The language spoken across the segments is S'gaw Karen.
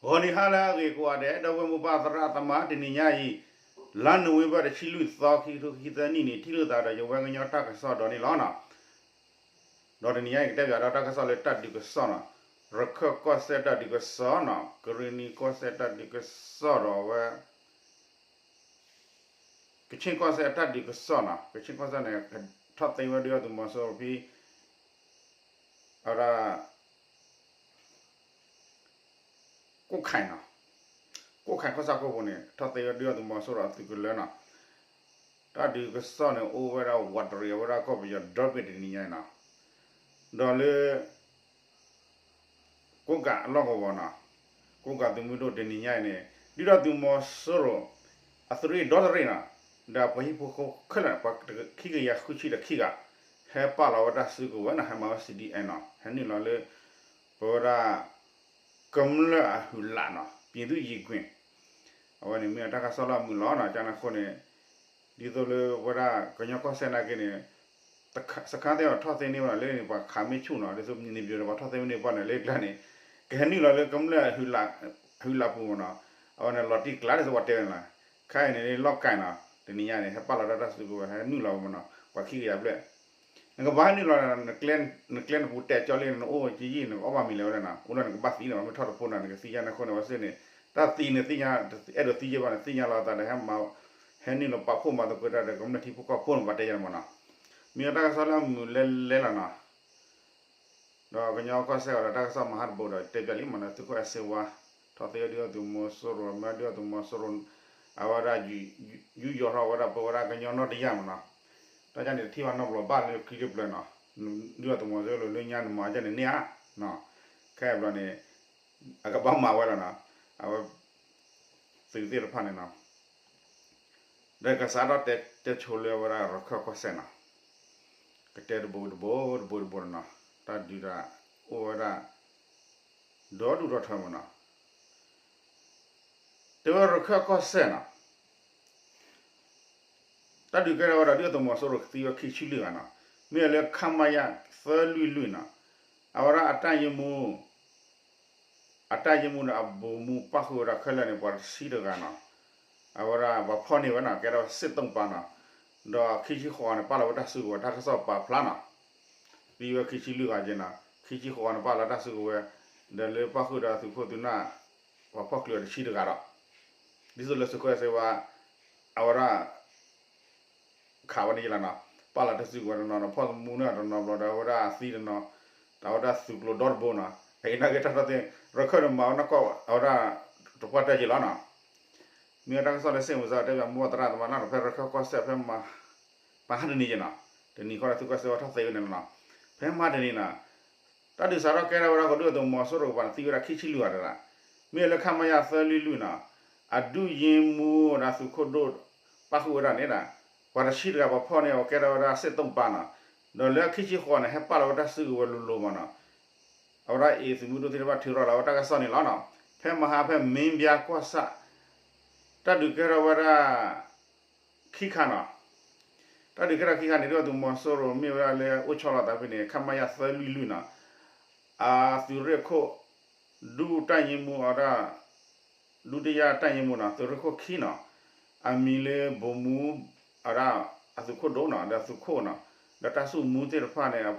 ဂီၤနံၤဟါလၢအဂ့ၤကိးဂၤဒဲး ဒီပုၢ်ဝဲၢ်မိၢ်ပၢ်သရၣ်သမါ တနံၤညါအံၤ လါနိၣ်ဝ့ဘၢၣ် တဆံလွံၢ်သီ ခံကထိခံဆံသၢနံၣ်န့ၣ် ထံၣ်လိာ်သးဒီးယဝဲကညီတၢ်ကစီၣ်ဒီးန့ၣ်လီၤ. ဒီးတနံၤညါအံၤ ကတဲဘၣ်ဒီးတၢ်ကစီၣ်လၢတၢ်ဒုးကစီၣ်နီၤ, ရခၢၣ်ကီၢ်စဲၣ်တၢ်ဒုးကစီၣ်နီၤ, ကရ့ၣ်နံၤကီၢ်စဲၣ်တၢ်ဒုးကစီၣ်ဒီးဝဲ ကခ့ၣ်ကီၢ်စဲၣ်အတၢ်ဒုးကစီၣ်နီၤ, ကခ့ၣ်ကီၢ်စဲၣ်န့ၣ် ထီၣ်သ့ဝဲဒုးအသုးမီၤစိရိၤဖဲ အဝဲဒၣ် ကိၣ်ခါနီၤ, ကိၣ်ခါကီၢ်ဆၣ်ခိၣ်ပူၤန့ၣ် ထီၣ်သ့ဝဲဒုးအသုးမီၤစိရိၤအသုးကလၢၤနီၤ, တၢ်ဒုးကစီၣ်န့ၣ် အိၣ်ဝဲဒၣ်ဝးတရံး အဝဲဒၣ်ကီၢ်ပယီၤဒီဘ့ၣ်တနံၤညါအံၤနီၤ, ဒီးလၢ ကိးကးအလီၢ်ကဝီၤနီၤ, ကိးကးသုးမုၢ်ဒိၣ်တနံၤညါအံၤန့ၣ် ဒုၣ်ဒါသုးမီၤစိရိၤ အသုးရ့ၣ်ဒီတရ့ၣ်နီၤ, ဒီးပှၤဟံၣ်ဖိဃီဖိခဲလၢာ် ပှၤခံကယၤဃုဆံဒီးခံဂၤ ဟဲပာ်လီၤဝဲတၢ်စုကဝဲၤနီၤ, ဟဲမၤဝဲ စီၣ်ဒံၣ်အဲၣ် နီၤ, ဟဲနုာ်လီၤလၢ ပဝဲဒၣ် ကမျၢၢ်အဟုးလးနီၤ, ပံၤသူၣ်ယံၤကွံာ် အဝဲန့ၣ်မ့ၢ်တၢ်ကစီၣ်လၢအမုာ်လီၤနီၤ, ကန့ၣ်အဃိန့ၣ် ဒ်သိးလၢပဝဲဒၣ်ကညီကီၢ်စဲၣ်နာ်က့န့ၣ် စခါသ့ၣ်အီၤထီၣ်သ့န့ၢ်ဝဲဒၣ်လၢန့ၣ် ပှၤခးမ့ၢ်ဆူၣ်နီၤ, ဒ်သိးန့ၣ်ပယီၤဒီးပှၤထီၣ်သ့န့ၢ်ပှၤန့ၣ် လၢကျါန့ၣ် ကဟဲနုာ်လီၤလၢကမျၢၢ်အဟုးလးပူၤမ့ၢ်နီၤ, အဝဲန့ၣ်လီၤတံၢ်ကျါဒ်သိးပှၤတဲဝဲန့ၣ်လီၤ, ခါအံၤန့ၣ်လီၢ်ကၢ်နီၤ, တနံၤညါန့ၣ် ဟဲပာ်လီၤတၢ်တၢ်စုကဝဲၤ ဟဲနုာ်လီၤမ့ၢ်နီၤ, ပှၤခံကယၤဘျဲၣ် နကဘၣ်ဟဲနုာ်လီၤ နကျဲနပူၤတဲာ်ကၠီလံ နအိၣ်ကယံာ် နကအီၣ်ဘၣ်မံၤလဲၣ်ဝဲဒၣ်နီၤ, အိၣ်ဒီးနကဘၣ်သံလီၤ, မ့ၢ်ထီၣ်တဖိနီၤ နကသံညါန့ၣ်အဃိန့ၣ် ဝဲစ့ၢ်န့ၣ် တၢ်သံန့ၣ်သ့ၣ်ညါ အဲၣ်ဒိးသံယဲၢ်ဘၣ်န့ၣ် သ့ၣ်ညါလီၤအသးဒီး ဟဲမၤ ဟဲနုာ်လီၤပာ်ဖှိၣ်မၤသကိးတၢ်ဒီး ကမျၢၢ်ထံဖိကီၢ်ဖိန့ၣ် ပှၤတဲယဲၢ်မ့ၢ်နီၤ, မ့ၢ်တၢ်ကစီၣ်လၢအမုာ်လဲၤလဲၤလီၤနီၤ ဒီးကညီကီၢ်စဲၣ်အီၤဒီးတၢ်ကစီၣ်မၤဟးတဘိဒီး တဲပျးလံမ့ၢ်နီၤ, သုးခိၣ်အဲၣ်စ့ဝါ ထီၣ်သ့ဝဲဒုးအသုးမီၤစိရိၤ မ့ၢ်ဒုးအသုးမီၤစိရိၤ အဝဲဒၣ် ယူးယီၤထီၣ်ဝဲဒၣ်ပဝဲဒၣ်ကညီနီၢ်တယၢ်မ့ၢ်နီၤ, တၢ်ဒ်န့ၣ်တထံၣ်ဘၣ်နီတဘျီဘၣ်လၢခံတဖျၢၣ်နီၤ, ဒုးအသုးမီၤစိရိၤလၢညါန့ၣ်မၤဒ်န့ၣ်န့ၢ်ဧါ, ခဲအံၤဘျီန့ၣ် အကဘၣ်မၤဝဲလီၤနီၤ, အဝဲ သုးသ့ၣ်တဖၣ်န့ၣ်နီၤ ဒီးကစးထီၣ်တဲတဲဆိလၢအဝဲဒၣ်ရခၢၣ်ကီၢ်စဲၣ်နီၤ, ကတဲတဘိတဘိတဘိတဘိနီၤ, တၢ်ဒုးတၢ်အိၣ်ဝဲဒၣ် ဒီဒူၣ်ဒီထၢမ့ၢ်နီၤ, တဲဝဲရခၢၣ်ကီၢ်စဲၣ်နီၤ, တၢ်ဒုးကဲထီၣ်ဝဲဒၣ်ဒုၣ်ဒါသုးမီၤစိရိၤကသံဝဲခံဆံလွံၢ်ဂၤနီၤ, မ့ၢ်လၢ ခမရ သၢလွံၢ်လွံၢ်နီၤ, အဝဲဒၣ်အတၢ်ယ့မူ အတၢ်ယ့မူဒီးအဘိးမူပၣ်ဃုာ်ဝဲဒၣ်ခဲလၢာ်န့ၣ် ပှၤတဆံတဂၤနီၤ, အဝဲဒၣ်ပှၤဖီၣ်န့ၢ်ဝဲနီၤ ကဲထီၣ်ဝဲစ့ၣ်သိၣ်ပၤနီၤ, ဒီးခံဆံဃိးဂၤန့ၣ် ပာ်လီၤဝဲတၢ်စုကဝဲၤ တၢ်ကစီၣ်ပာ်ဖျါနီၤ, သံဝဲခံဆံလွံၢ်ဂၤက့နီၤ, ခံဆံဃိးဂၤန့ၣ် ပာ်လီၤတၢ်စုကဝဲၤ ဒီးလၢပၣ်ဃုာ်ဒီးသုးခိၣ်သုးနၢ် ပှၤဖီၣ်ချုးတဆံတဂၤဒီး ဒ်သိးလၢသုးခိၣ်အဲၣ်စ့ဝါ အဝဲဒၣ် ခးဝဲန့ၣ်ယလီၤနီၤ, ပာ်လီၤတၢ်စုကဝဲၤတနီၤဒီး ဖီၣ်မူန့ၢ်တနီၤဘျီဒီး အဝဲဒၣ်အသံတနီၤ, ဒီးအဝဲဒၣ်သုးကျိၤဒီတဘိနီၤ, အအံၤနာ်က့တၢ်ထီၣ်သ့ၣ် ရခၢၣ်န့ၣ်မၤဝဲနီၢ်ကီၢ် အဝဲဒၣ်တပှၢ်တၢၢ်က့လီၤနီၤ, မ့ၢ်ဝဲတၢ်ကစီၣ်လၢစ့ၣ်မုၢ်စၢ်တဲဘၣ်မိၢ်သရၣ်သမါနီၤ ဖဲရခၢၣ်ကီၢ်စဲၣ်ဖဲ မဟါတနံၤက့နီၤ, တနံၤဃီဒီးသုးကီၢ်စဲၣ်ဝဲထီၣ်သ့ဝဲန့ၣ်လီၤနီၤ, ဖဲမဟါတနံၤနီၤ တၢ်ဒုးစးထီၣ်ကဲထီၣ်ဝဲဒၣ်ဃီ ဒုၣ်ဒါသုးမီၤစိရိၤကပၤန့ၣ် သံဝဲဒၣ်ခံဆံလွံၢ်ဂၤတဂၤ, မ့ၢ်လၢ ခမရ သၢလွံၢ်လွံၢ်နီၤ, အဒုၣ်ယ့မူဒီးသုးခိၣ်ဒိၣ် ပၣ်ဃုာ်ဝဲဒၣ်န့ၣ်ဒီး ပှၤတဆံတဂၤပှၤဖီၣ်န့ၢ်အီၤကဲထီၣ်ဝဲဒၣ်စ့ၣ်သိၣ်ပၤနီၤ, ဒီးလၢခံဆံဃိးန့ၣ် ဟဲပာ်လီၤဝဲတၢ်စုကဝဲၤလိၤလိၤမးနီၤ, အဝဲဒၣ်အံၤသုးမုၢ်ဒိၣ်သ့ၣ်တဖၣ်ထုးထီၣ်လီၤဝဲတၢ်ကစီၣ်န့ၣ်လီၤနီၤ, ဖဲမဟါဖဲမ့ၣ်ဘၠါကီၢ်ဆၣ် တၢ်ဒုးကဲထီၣ်ဝဲဒၣ် ခံခါနီၤ, တၢ်ဒုးကဲထီၣ်ခံခါန့ၣ် ဒုၣ်ဒါသုးမီၤစိရိၤမ့ၢ်ဝဲဒၣ်လၢအိၣ်ဆီလီၤသးဖဲန့ၣ် ခမရ သၢလွံၢ်လွံၢ်နီၤ, အသုးရ့ၣ်ခိၣ် ဒုတၢ်ယ့မူအဝဲဒၣ် ဒုတိယတၢ်ယ့မူနီၤ သုးရ့ၣ်ခိၣ်ခံနီၤ, အမံၤလၢဘိးမူ အဝဲဒၣ်အသုးခိၣ်ဒိၣ်နီၤ ဒီးသုးခိၣ်နီၤ, ဒီးတၢ်စုမူသ့ၣ်တဖၣ်န့ၣ်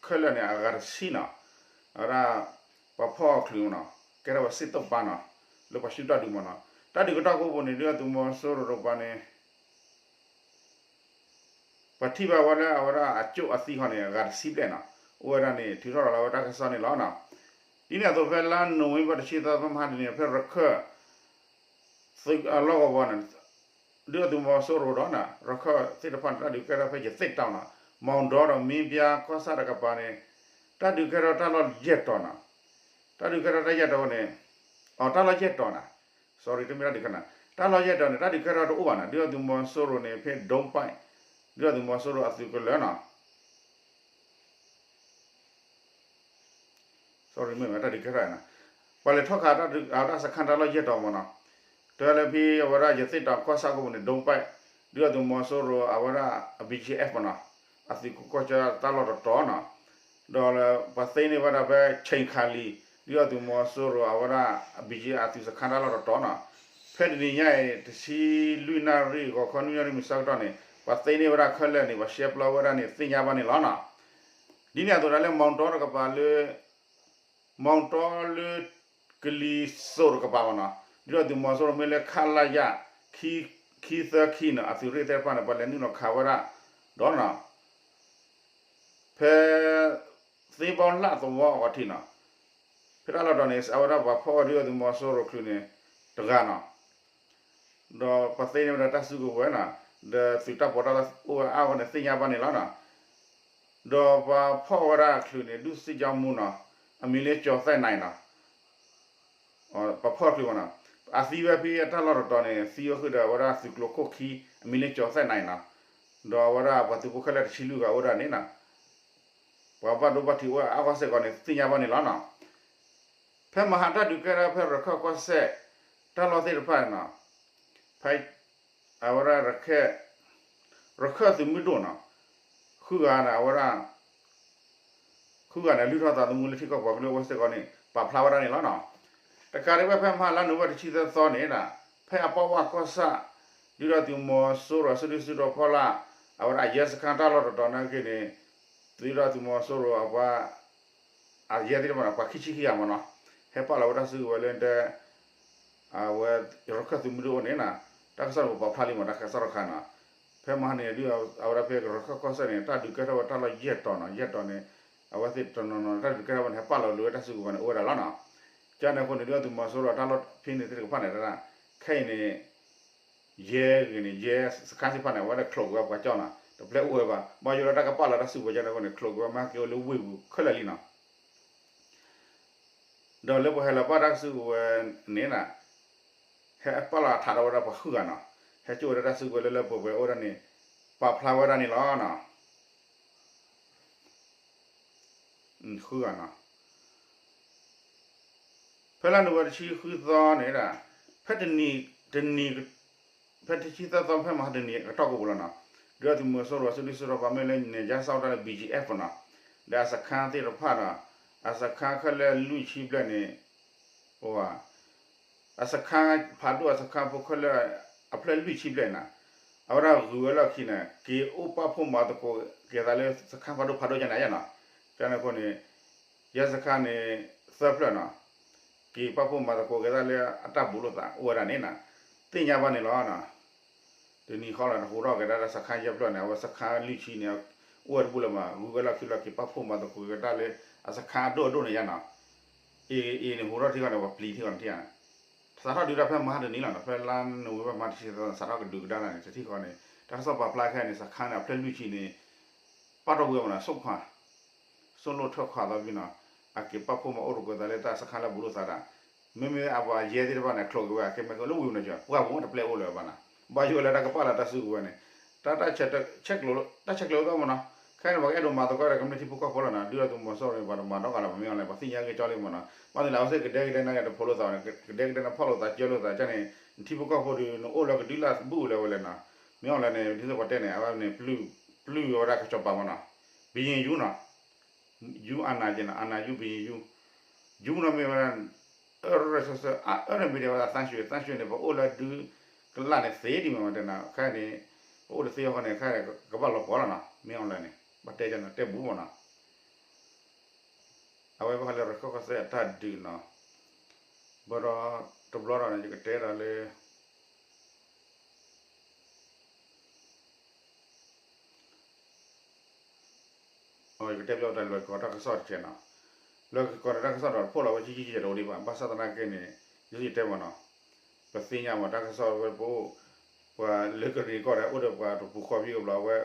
ခဲလၢာ်န့ၣ် အဂၤတဆံနီၤ, အဝဲဒၣ် ပှၤဖီၣ်ချုးနီၤ ကဲထီၣ်ဝဲစ့ၣ်သိၣ်ပၤနီၤ, လၢပှၤဆူတၢ်ဒုးမးနီၤ, တၢ်ဒုးကတီၢ်ကိးပူၤန့ၣ် ဒုၣ်ဒါသုးမီၤစိရိၤတကပၤန့ၣ် ပှၤထံၣ်ဘၣ်ဝဲလၢအဝဲဒၣ်အကၠိၣ်အသံဃီန့ၣ် အဂၤတဆံဘျဲၣ်နီၤ, အိၣ်ဝဲဒၣ်န့ၣ် ထုးထီၣ်လီၤဝဲတၢ်ကစီၣ်န့ၣ်လီၤနီၤ, ဒ်န့ၣ်အသိးဖဲလါနိၣ်ဝ့ဘၢၣ်တဆံသၢ ဖဲမဟါတနံၤန့ၣ် ဖဲရခၢၣ် သုးအလီၢ်ကဝီၤန့ၣ် ဒုၣ်ဒါသုးမီၤစိရိၤဒီးနီၤ ရခၢၣ်သ့ၣ်တဖၣ်န့ၣ် တၢ်ဒုးကဲထီၣ်ဖဲယသ့ၣ်တီၤနီၤ မီၣ်ဒီဒီးမ့ၣ်ဘၠါကီၢ်ဆၣ်တကပၤန့ၣ် တၢ်ဒုးကဲထီၣ်တၢ်လီၢ်ယဲၢ်တီၤနီၤ, တၢ်ဒုးကဲထီၣ်တၢ်ယဲၢ်တီၤန့ၣ် အတၢ်လီၢ်ယဲၢ်တီၤနီၤ sorry တမ့ၢ်တၢ်ဒုးကဲထီၣ်နီၤ တၢ်လီၢ်ယဲၢ်တီၤန့ၣ် တၢ်ဒုးကဲထီၣ်တအိၣ်ဘၣ်နီၤ ဒုၣ်ဒါသုးမီၤစိရိၤန့ၣ် ဖဲဒိပာ် ဒုၣ်ဒါသုးမီၤစိရိၤအသုးကလၢၤနီၤ sorry မ့ၢ်တၢ်ဒုးကဲထီၣ်နီၤ, ပှၤလဲၤထီၣ်ခးတၢ်ဒုးအတၢ်စခါတၢ်လီၢ်ယဲၢ်တီၤမးနီၤ, တဲလၢဖဲအဝဲဒၣ်ယသ့ၣ်တီၤကီၢ်ဆၣ်ကိးပူၤန့ၣ် ဒိပာ် ဒုၣ်ဒါသုးမီၤစိရိၤအဝဲဒၣ် ဘီကၠ့အ့ၣ် မးနီၤ, အသုးခိၣ်ကီၢ်ဆၣ်တၢ်လီၢ်တတီၤနီၤ, ဒီးပှၤသ့န့ၢ်ဝဲဒၣ်ဖဲ ခၠ့ၣ်ခးလံၤ ဒုၣ်ဒါသုးမီၤစိရိၤအဝဲဒၣ် ဘံၣ်ကၠံအသုးစခါတၢ်လီၢ်တတီၤနီၤ, ဖဲတနံၤညါအံၤ တဆံလွံၢ်နၣ်ရံၣ် ဂီၤခီနွံနၣ်ရံၣ်မုၢ်ဆၢကတီၢ်န့ၣ် ပှၤသ့န့ၢ်ဝဲဒၣ်ခဲလၢာ်န့ၣ် ပှၤရှဲပျီဝဲဒၣ်န့ၣ် သ့ၣ်ညါဘၣ်န့ၣ်လီၤနီၤ. ဒ်န့ၣ်အသိးဒၣ်လၢ မီတီတကပၤလၢ မီတီလၢ ကလံၤစိးတကပၤမနီၤ, ဒုၣ်ဒါသုးမီၤစိရိၤမ့ၢ်လၢ ခလရ ခံသၢခံနီၤ အသုးရ့ၣ်သ့ၣ်တဖၣ်န့ၣ် ပှၤလဲၤနုာ်လီၤခးဝဲဒၣ်ဒီးနီၤ ဖဲ သ့ဘီလၣ်သဝီအဂီၢ်ထံးနီၤ, ဖဲတၢ်လီၢ်တတီၤန့ၣ် အဝဲဒၣ်ပှၤဖီၣ်အီၤဒုၣ်ဒါသုးမီၤစိရိၤချုးန့ၣ် တဂၤနီၤ, ဒီးပှၤသ့န့ၢ်ဝဲဒၣ်တၢ်စုကဝဲၤနီၤ, ဒီးသုးတၢ်ပီးတၢ်လီအိၣ်ဝဲအါအါဂီၢ်န့ၣ် သ့ၣ်ညါဘၣ်န့ၣ်လီၤနီၤ. ဒီးပှၤဖီၣ်ဝဲဒၣ်ချုးန့ၣ် ဒုးစံၣ်ကၠီမူနီၤ, အမံၤလၢကၠီၤသဲၣ်နံၤနီၤ ပှၤဖီၣ်ချုးမနီၤ, အသံဝဲဖဲတၢ်လီၢ်တတီၤန့ၣ် သံဝဲဃုာ်ဒီးအဝဲဒၣ်သုးကျိၤခိၣ်ခံ အမံၤလၢကၠီၤသဲၣ်နံၤနီၤ, ဒီးအဝဲဒၣ်ပှၤသုးဖိခဲလၢာ်တဆံလွံၢ်ဂၤအိၣ်ဒၣ်န့ၣ်နီၤ, ပှၤဘၣ်ဒိဘၣ်ထံးအိၣ်အါဂီၢ်စ့ၢ်ကီးန့ၣ် သ့ၣ်ညါဘၣ်န့ၣ်လီၤနီၤ. ဖဲမဟါတၢ်ဒုးကဲထီၣ်ဖဲရခၢၣ်ကီၢ်စဲၣ် တၢ်လီၢ်သ့ၣ်တဖၣ်န့ၣ်နီၤ, ဖဲ အဝဲဒၣ် ရခၢၣ်သုးမုၢ်ဒိၣ်နီၤ, ဃုဂၤန့ၣ် အဝဲဒၣ် ဃုဂၤန့ၣ် လုၢ်ထီၣ်သးသမူလၢထံကီၢ်ပှၤကလုာ်အအိၣ်စ့ၢ်ကီးန့ၣ် ပာ်ဖျါဝဲဒၣ်န့ၣ်လီၤနီၤ. တကးဒံးဘၣ် ဖဲမဟါလါနိၣ်ဝ့ဘၢၣ်တဆံသၢသီန့ၣ်ဒီး ဖဲအပီဝၢ်ကီၢ်ဆၣ် ဒုၣ်ဒါသုးမီၤစိရိၤအစုဒုၣ်စုတီၤဖီလာ် အဝဲဒၣ်အရဲစခါတၢ်လီၢ်တတီၤနာ်က့န့ၣ် ဒုၣ်ဒါသုးမီၤစိရိၤအပှၤ အရဲသ့ၣ်တဖၣ်န့ၣ် ပှၤခံဆံခံဂၤမနီၤ, ဟဲပာ်လီၤဝဲတၢ်စုကဝဲၤလၢတဲ အဝဲ ရခၢၣ်သုးမုၢ်ဒိၣ်အိၣ်န့ၣ်နီၤ, တၢ်ကစီၣ်န့ၣ် ပပာ်ဖျါလံမး တၢ်ကစီၣ်တခါနီၤ. ဖဲမဟါန့ၣ်ဒုး အဝဲဒၣ်ဖဲရခၢၣ်ကီၢ်စဲၣ်န့ၣ် တၢ်ဒုးကဲထီၣ်ဝဲတၢ်လီၢ်ယဲၢ်တီၤနီၤ, ယဲၢ်တီၤန့ၣ် အဝဲသ့ၣ်တနီၤနီၤ တၢ်ဒုးကဲထီၣ်ဝဲန့ၣ် ဟဲပာ်လီၤလၢဝဲတၢ်စုကဝဲၤန့ၣ် အိၣ်ဝဲဒၣ်လီၤနီၤ. ကန့ၣ်အဃိန့ၣ် ဒုၣ်ဒါသုးမီၤစိရိၤတၢ်လီၢ်ဖဲန့ၣ်သ့ၣ်တဖၣ်န့ၣ် ခဲအံၤန့ၣ် ယဲၢ်ဂ့ၤန့ၣ် ယဲၢ်စခါသ့ၣ်တဖၣ်န့ၣ် အဝဲဒၣ်ချိးက့ၤဝဲပှၤကၠီနီၤ, တပျဲအိၣ်ဝဲဘၣ်. ဘၣ်ယိၣ်လၢတၢ်ကပာ်လီၤတၢ်စုကဝဲၤကန့ၣ်အဃိန့ၣ် ချိးက့ၤဝဲမၤက့ၤဝဲလၢဝ့ၢ်ပူၤခဲလၢာ်လံနီၤ. ဒီးလၢပှၤဟဲလီၤပာ်တၢ်စုကဝဲၤန့ၣ်နီၤ, ဟဲပာ်လီၤအထးဒီးဝဲဒၣ်ပှၤဃုဂၤနီၤ, ဟဲကၠိၣ်ဝဲဒၣ်တၢ်စုကဝဲၤလၢလၢပှဲၤပှဲၤအိၣ်ဒၣ်န့ၣ် ပာ်ဖျါဝဲဒၣ်န့ၣ်လီၤနီၤ. ဃုဂၤနီၤ. ဖဲလါနိၣ်ဝ့ဘၢၣ်တဆံဃုသီန့ၣ်ဒီး ဖဲတနံၤ တနံၤ ဖဲတဆံသၢသီ ဖဲမဟါတနံၤအကတီၢ်ကိးပူၤလီၤနီၤ, ဒုၣ်ဒါသုးမီၤစိရိၤအစုဒုၣ်စုတီၤပှၤမ့ၢ်လၢ နဲၣ်ယါစၢ်အိၣ်တၢ်လၢ ဘံၣ်ကၠံအ့ၣ်ပနီၤ, ဒီးအစခါသ့ၣ်တဖၣ်ဒီး အစခါခဲလၢာ်လွံၢ်ဆံဘျဲၣ်န့ၣ် အစခါဖးဒိၣ်အစခါဖိခဲလၢာ် အဖျၢၣ်လွံၢ်ဆံဘျဲၣ်န့ၣ် အဝဲဒၣ်ဂုၤဝဲလီၢ်ခံန့ၣ် က့ၤအိၣ်ပာ်ဖှိၣ်မၤသကိးက့ၤသးလၢစခါဖးဒိၣ်ဖးဒိၣ်ကန့ၣ်ယါနီၤ, ကန့ၣ်အဃိန့ၣ် ယဲၢ်စခါန့ၣ် သၢဖျၢၣ်နီၤ, က့ၤပာ်ဖှိၣ်မၤသကိးက့ၤသးလၢအတၢ်ဘူးလိာ်သးအိၣ်ဝဲဒၣ်န့ၣ်နီၤ, သ့ၣ်ညါဘၣ်န့ၣ်လီၤနီၤ. တနံၤဃီလီၤ နဟူးထီၣ်က့ၤဒၣ်လၢစခါယဲၢ်ဖျၢၣ်န့ၣ် အဝဲစခါလွံၢ်ဆံန့ၣ် အိၣ်ဝဲတဘူၣ်လၢၤမး ဂုၤဝဲလီၢ်ခံလီၤ က့ၤပာ်ဖှိၣ်မၤသကိးက့ၤတၢ်လၢ အစခါအဒိၣ်အဒိၣ်န့ၣ်ယါနီၤ, အံၤန့ၣ် ဟူးထီၣ်ထံဃီန့ၣ် ပှၤပျံၤထံဃီန့ၣ်ထံဧါ, စးထီၣ်ဒုးတၢ်ဖဲမဟါတနံၤလီၤနီၤ, ဖဲလါနိၣ်ဝ့ဘၢၣ်မဟါတဆံသီ စးထီၣ်ကဒုးကဒါန့ၣ် တထံဃီန့ၣ် တၢ်ကစီၣ်ပာ်ဖျါခဲအံၤန့ၣ် စခါန့ၣ် အဖျၢၣ်လွံၢ်ဆံန့ၣ် ပာ်ထီၣ်ဝံၤမနီၤ ဆိခွါ ဆိလိၣ်ထၢၣ်ခွါသီဖဲနီၤ, အက့ၤပာ်ဖှိၣ်မၤအိၣ်သကိးသးလၢတၢ်စခါလၢဘူးလိာ်သးဒၣ်, မ့မ့ၢ်အပှၤယဲၢ်သ့ၣ်တဖၣ်န့ၣ် ချိးက့ၤဝဲ အကဲမ့ၢ်ကလၢဝံၤမနီၤ ပှၤပူၤတပျဲအိၣ်လၢၤဘၣ်နီၤ, ဘၣ်ယိၣ်လၢတၢ်ကပာ်လီၤတၢ်စုကဝဲၤန့ၣ် တၢ် တၢ်ဆဲးကျိးသီမနီၤ, ခဲအံၤန့ၣ် ပှၤကအဲၣ်ဒိးမၤသကိးဒီးကမျၢၢ်ထံဖိကီၢ်ဖိလီၤနီၤ, ဒုၣ်ဒါသုးမီၤစိရိၤန့ၣ် ပှၤတမၤနီတဂၤလၢၤဘၣ် မ့ၢ်အီၤလဲၣ် ပှၤသ့ၣ်ညါက့ၤကၠီလံမနီၤ, ဘၣ်သ့ၣ်လၢအဝဲသ့ၣ်ကဒဲကဒဲနာ်က့ၤတဖိးလိာ်သးန့ၣ် ကဒဲကဒဲန့ၣ်ဖီၣ်လိာ်သးကၢလိာ်သးန့ၣ်, နထံဖိကီၢ်ဖိဒီး နအိၣ်လၢကဒုလၢ်ဘူးလၢၤဝဲလဲၣ်နီၤ, မ့ၢ်အီၤလဲၣ်န့ၣ် ဒ်သိးပှၤတဲန့ၣ် အဝဲန့ၣ် ပျုၢ်ဝဲဒၣ်ကစီၤပၤမနီၤ, ဘုရင်ယူနီၤ, ယူအာဏာရှင်နီၤ, အာဏာယူ ဘုရင်ယူ, ယူနီၤမ့ၢ်ဝဲဒၣ် အၢရၢၢ်ဆၢဆၢ အၢရၢၢ်မ့ၢ်ဒၣ်ဝဲဒၣ်သန်းရွှေ, သန်းရွှေန့ၣ် ပအိၣ်လၢဒုကလၢ်န့ၣ်သ့ဒံးမး တဲနီၤ, ခဲအံၤန့ၣ် ပအိၣ်တသ့အဃိန့ၣ် ခဲအံၤကဘၣ်လီၤပှီၢ်လီၤနီၤ, မ့ၢ်အီၤလဲၣ်န့ၣ် ဘၣ်တဲကန့ၣ် တဲဘူးမနီၤ, အဝဲဘၣ်ဃးလၢရခၢၣ်ကီၢ်စဲၣ်အတၢ်ဒုးနီၤ, ဘၣ်ဒီးတဘျီဒီးန့ၣ် ယကတဲဒီးလၢ ယကတဲဘၣ်တၢ်လွဲၢ်ကီၢ်တၢ်ကစီၣ်တကဲးနီၤ, လွဲၢ်ကီၢ်တၢ်ကစီၣ်ဒီး တဖိးလီၤဝဲဆံဆံဆံတအိၣ်ဒံးဘၣ်, ဘၣ်ဆၣ်သနာ်က့န့ၣ် ယစံးတဲမ့ၢ်နီၤ, ပသ့ၣ်ညါမ့ၢ်တၢ်ကစီၣ်ဝဲပအိၣ်, ပှၤလၢကရံၣ်ကီၢ်ဒီး အိၣ်ဒီးပှၤတပူၤဃီဖံကဘျီဝဲ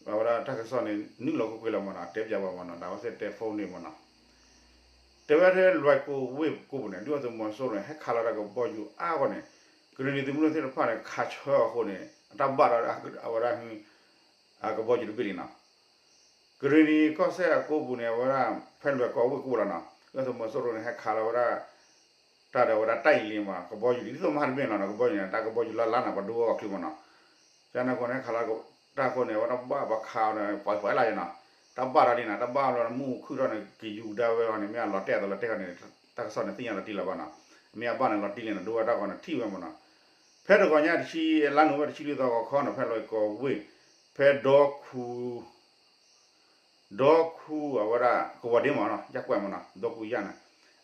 အဝဲဒၣ်တၢ်ကစီၣ်န့ၣ် နုာ်လီၤကွ့ၢ်ကွ့ၢ်လီၤမ့ၢ်နီၤ, တဲပၠးဝဲမ့ၢ်နီၤ, ဒီးအဝဲသ့ၣ်တဲ phone န့ၣ်မ့ၢ်နီၤ, တဲဝဲဒၣ်လွဲၢ်ကီၢ်ဝ့ၢ်ကိးပူၤန့ၣ် ဒုၣ်ဒါသုးမီၤစိရိၤန့ၣ် ဟဲခးလီၤတၢ်ကဘီယူၤအါဂီၢ်န့ၣ်, ကရံၣ်နံၤသုးမုၢ်ဒိၣ်သ့ၣ်တဖၣ်န့ၣ် ခးဆၢအီၤအဃိန့ၣ် အတၢ်ဘၣ်ဒီးအဝဲဒၣ် အကဘီယူၤတဘ့ၣ်န့ၣ်နီၤ, ကရံၣ်နံၤကီၢ်စဲၣ်အကိးပူၤန့ၣ် အဝဲဒၣ် ဖဲလွဲၢ်ကီၢ်ဝ့ၢ်ကိးပူၤလီၤနီၤ, ဒုၣ်ဒါသုးမီၤစိရိၤန့ၣ် ဟဲခးလီၤဝဲဒၣ် တၢ်ဒီးဝဲဒၣ်တၢ်အံၤလံမ့ၢ် ကဘီယူၤလံ ဒ်သိးမဟါတဘ့ၣ်လီၤနီၤ, ကဘီယူၤန့ၣ် တၢ်ကဘီယူၤလၢ်လၢ်နီၤ ပှၤဒိအီၤချုးမ့ၢ်နီၤ, ကန့ၣ်အဃိန့ၣ် ခးလီၤတၢ်အဃိန့ၣ် အဝဲဒၣ်ဘၣ်ပှၤခးအီၤန့ၣ် ပှၤပှၤလၢ်ယနီၤ, တၢ်ဘၣ်ထီၣ်လံနီၤ, တၢ်ဘၣ်လီၤမ့ၣ်အူခုၣ်ထီၣ်န့ၣ် ကယူၤကဒါဝဲလီၤန့ၣ် မ့ၢ်အလီၤတဲာ်အသးလီၤတဲာ်ဃီန့ၣ် တၢ်ကစီၣ်န့ၣ်သ့ၣ်ညါလီၤတံၢ်လီၤဘၣ်နီၤ, မ့ၢ်အဘၣ်န့ၣ်လီၤတံၢ်လံနီၤ ဒိဝဲတၢ်ဂီၤန့ၣ်ထံၣ်ဝဲမ့ၢ်နီၤ, ဖဲတဂီၤညါတဆံ လါနိၣ်ဝ့ဘၢၣ်တဆံလွံၢ်သီဂီၤခီနီၤ ဖဲလွဲၢ်ကီၢ်ဝ့ၢ် ဖဲဒီခူ ဒီခူအဝဲဒၣ် ကဝီၤဒ့မ့ၢ်နီၤ ယၢ်ကွဲးမ့ၢ်နီၤ ဒီခူယၢ်န့ၣ်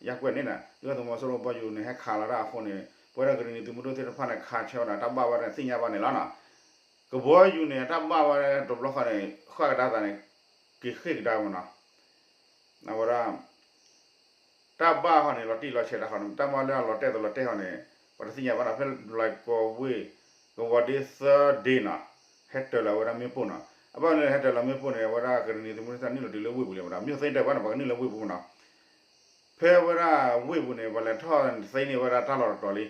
ယၢ်ကွဲးန့ၣ်နီၤ ဒုၣ်ဒါသုးမီၤစိရိၤကဘီယူၤန့ၣ် ဟဲခးလီၤတၢ်အဃိန့ၣ် ပဝဲဒၣ်ကရ့ၣ်နံၤသုးမုၢ်ဒိၣ်သ့ၣ်တဖၣ်န့ၣ် ခးဆၢဝဲဒၣ် တၢ်ဘၣ်ဝဲဒၣ်သ့ၣ်ညါဘၣ်န့ၣ်လီၤနီၤ, ကဘီယူၤန့ၣ် တၢ်ဘၣ်ဝဲဒၣ်တဘျီဃီန့ၣ် ဃၣ်ကဒါသးန့ၣ် က့ၤဃ့ၢ်ကဒါမ့ၢ်နီၤ အဝဲဒၣ် တၢ်ဘၣ်ဃီန့ၣ် လီၤတံၢ်လီၤဆဲးတၢ်ဃီန့ၣ် တၢ်မၤလၢအလီၤတဲာ်သးလီၤတဲာ်ဃီန့ၣ် ပှၤတသ့ၣ်ညါဘၣ်နီၤ ဖဲလွဲၢ်ကီၢ်ဝ့ၢ် ကဝီၤဒ့သၢဒ့နီၤ ဟဲတၢၤလီၤဝဲဒၣ်မ့ၣ်ပိၢ်နီၤ, အဘၣ်မနုၤဟဲတၢၤလီၤမ့ၣ်ပိၢ်န့ၣ် အဝဲဒၣ်ကရ့ၣ်နံၤသုးမုၢ်ဒိၣ်သ့ၣ်တဖၣ်နုာ်လီၤတုၤလၢဝ့ၢ်ပူၤလံမ့ၢ်နီၤ မ့ၢ်သ့တဲာ်ဘၣ်န့ၣ် ပှၤကနုာ်လၢဝ့ၢ်ပူၤမ့ၢ်နီၤ, ဖဲဝဲဒၣ်ဝ့ၢ်ပူၤန့ၣ် ပှၤလဲၤထီၣ်သ့န့ၢ်ဝဲဒၣ်တၢ်လီၢ်တတီၤလံ,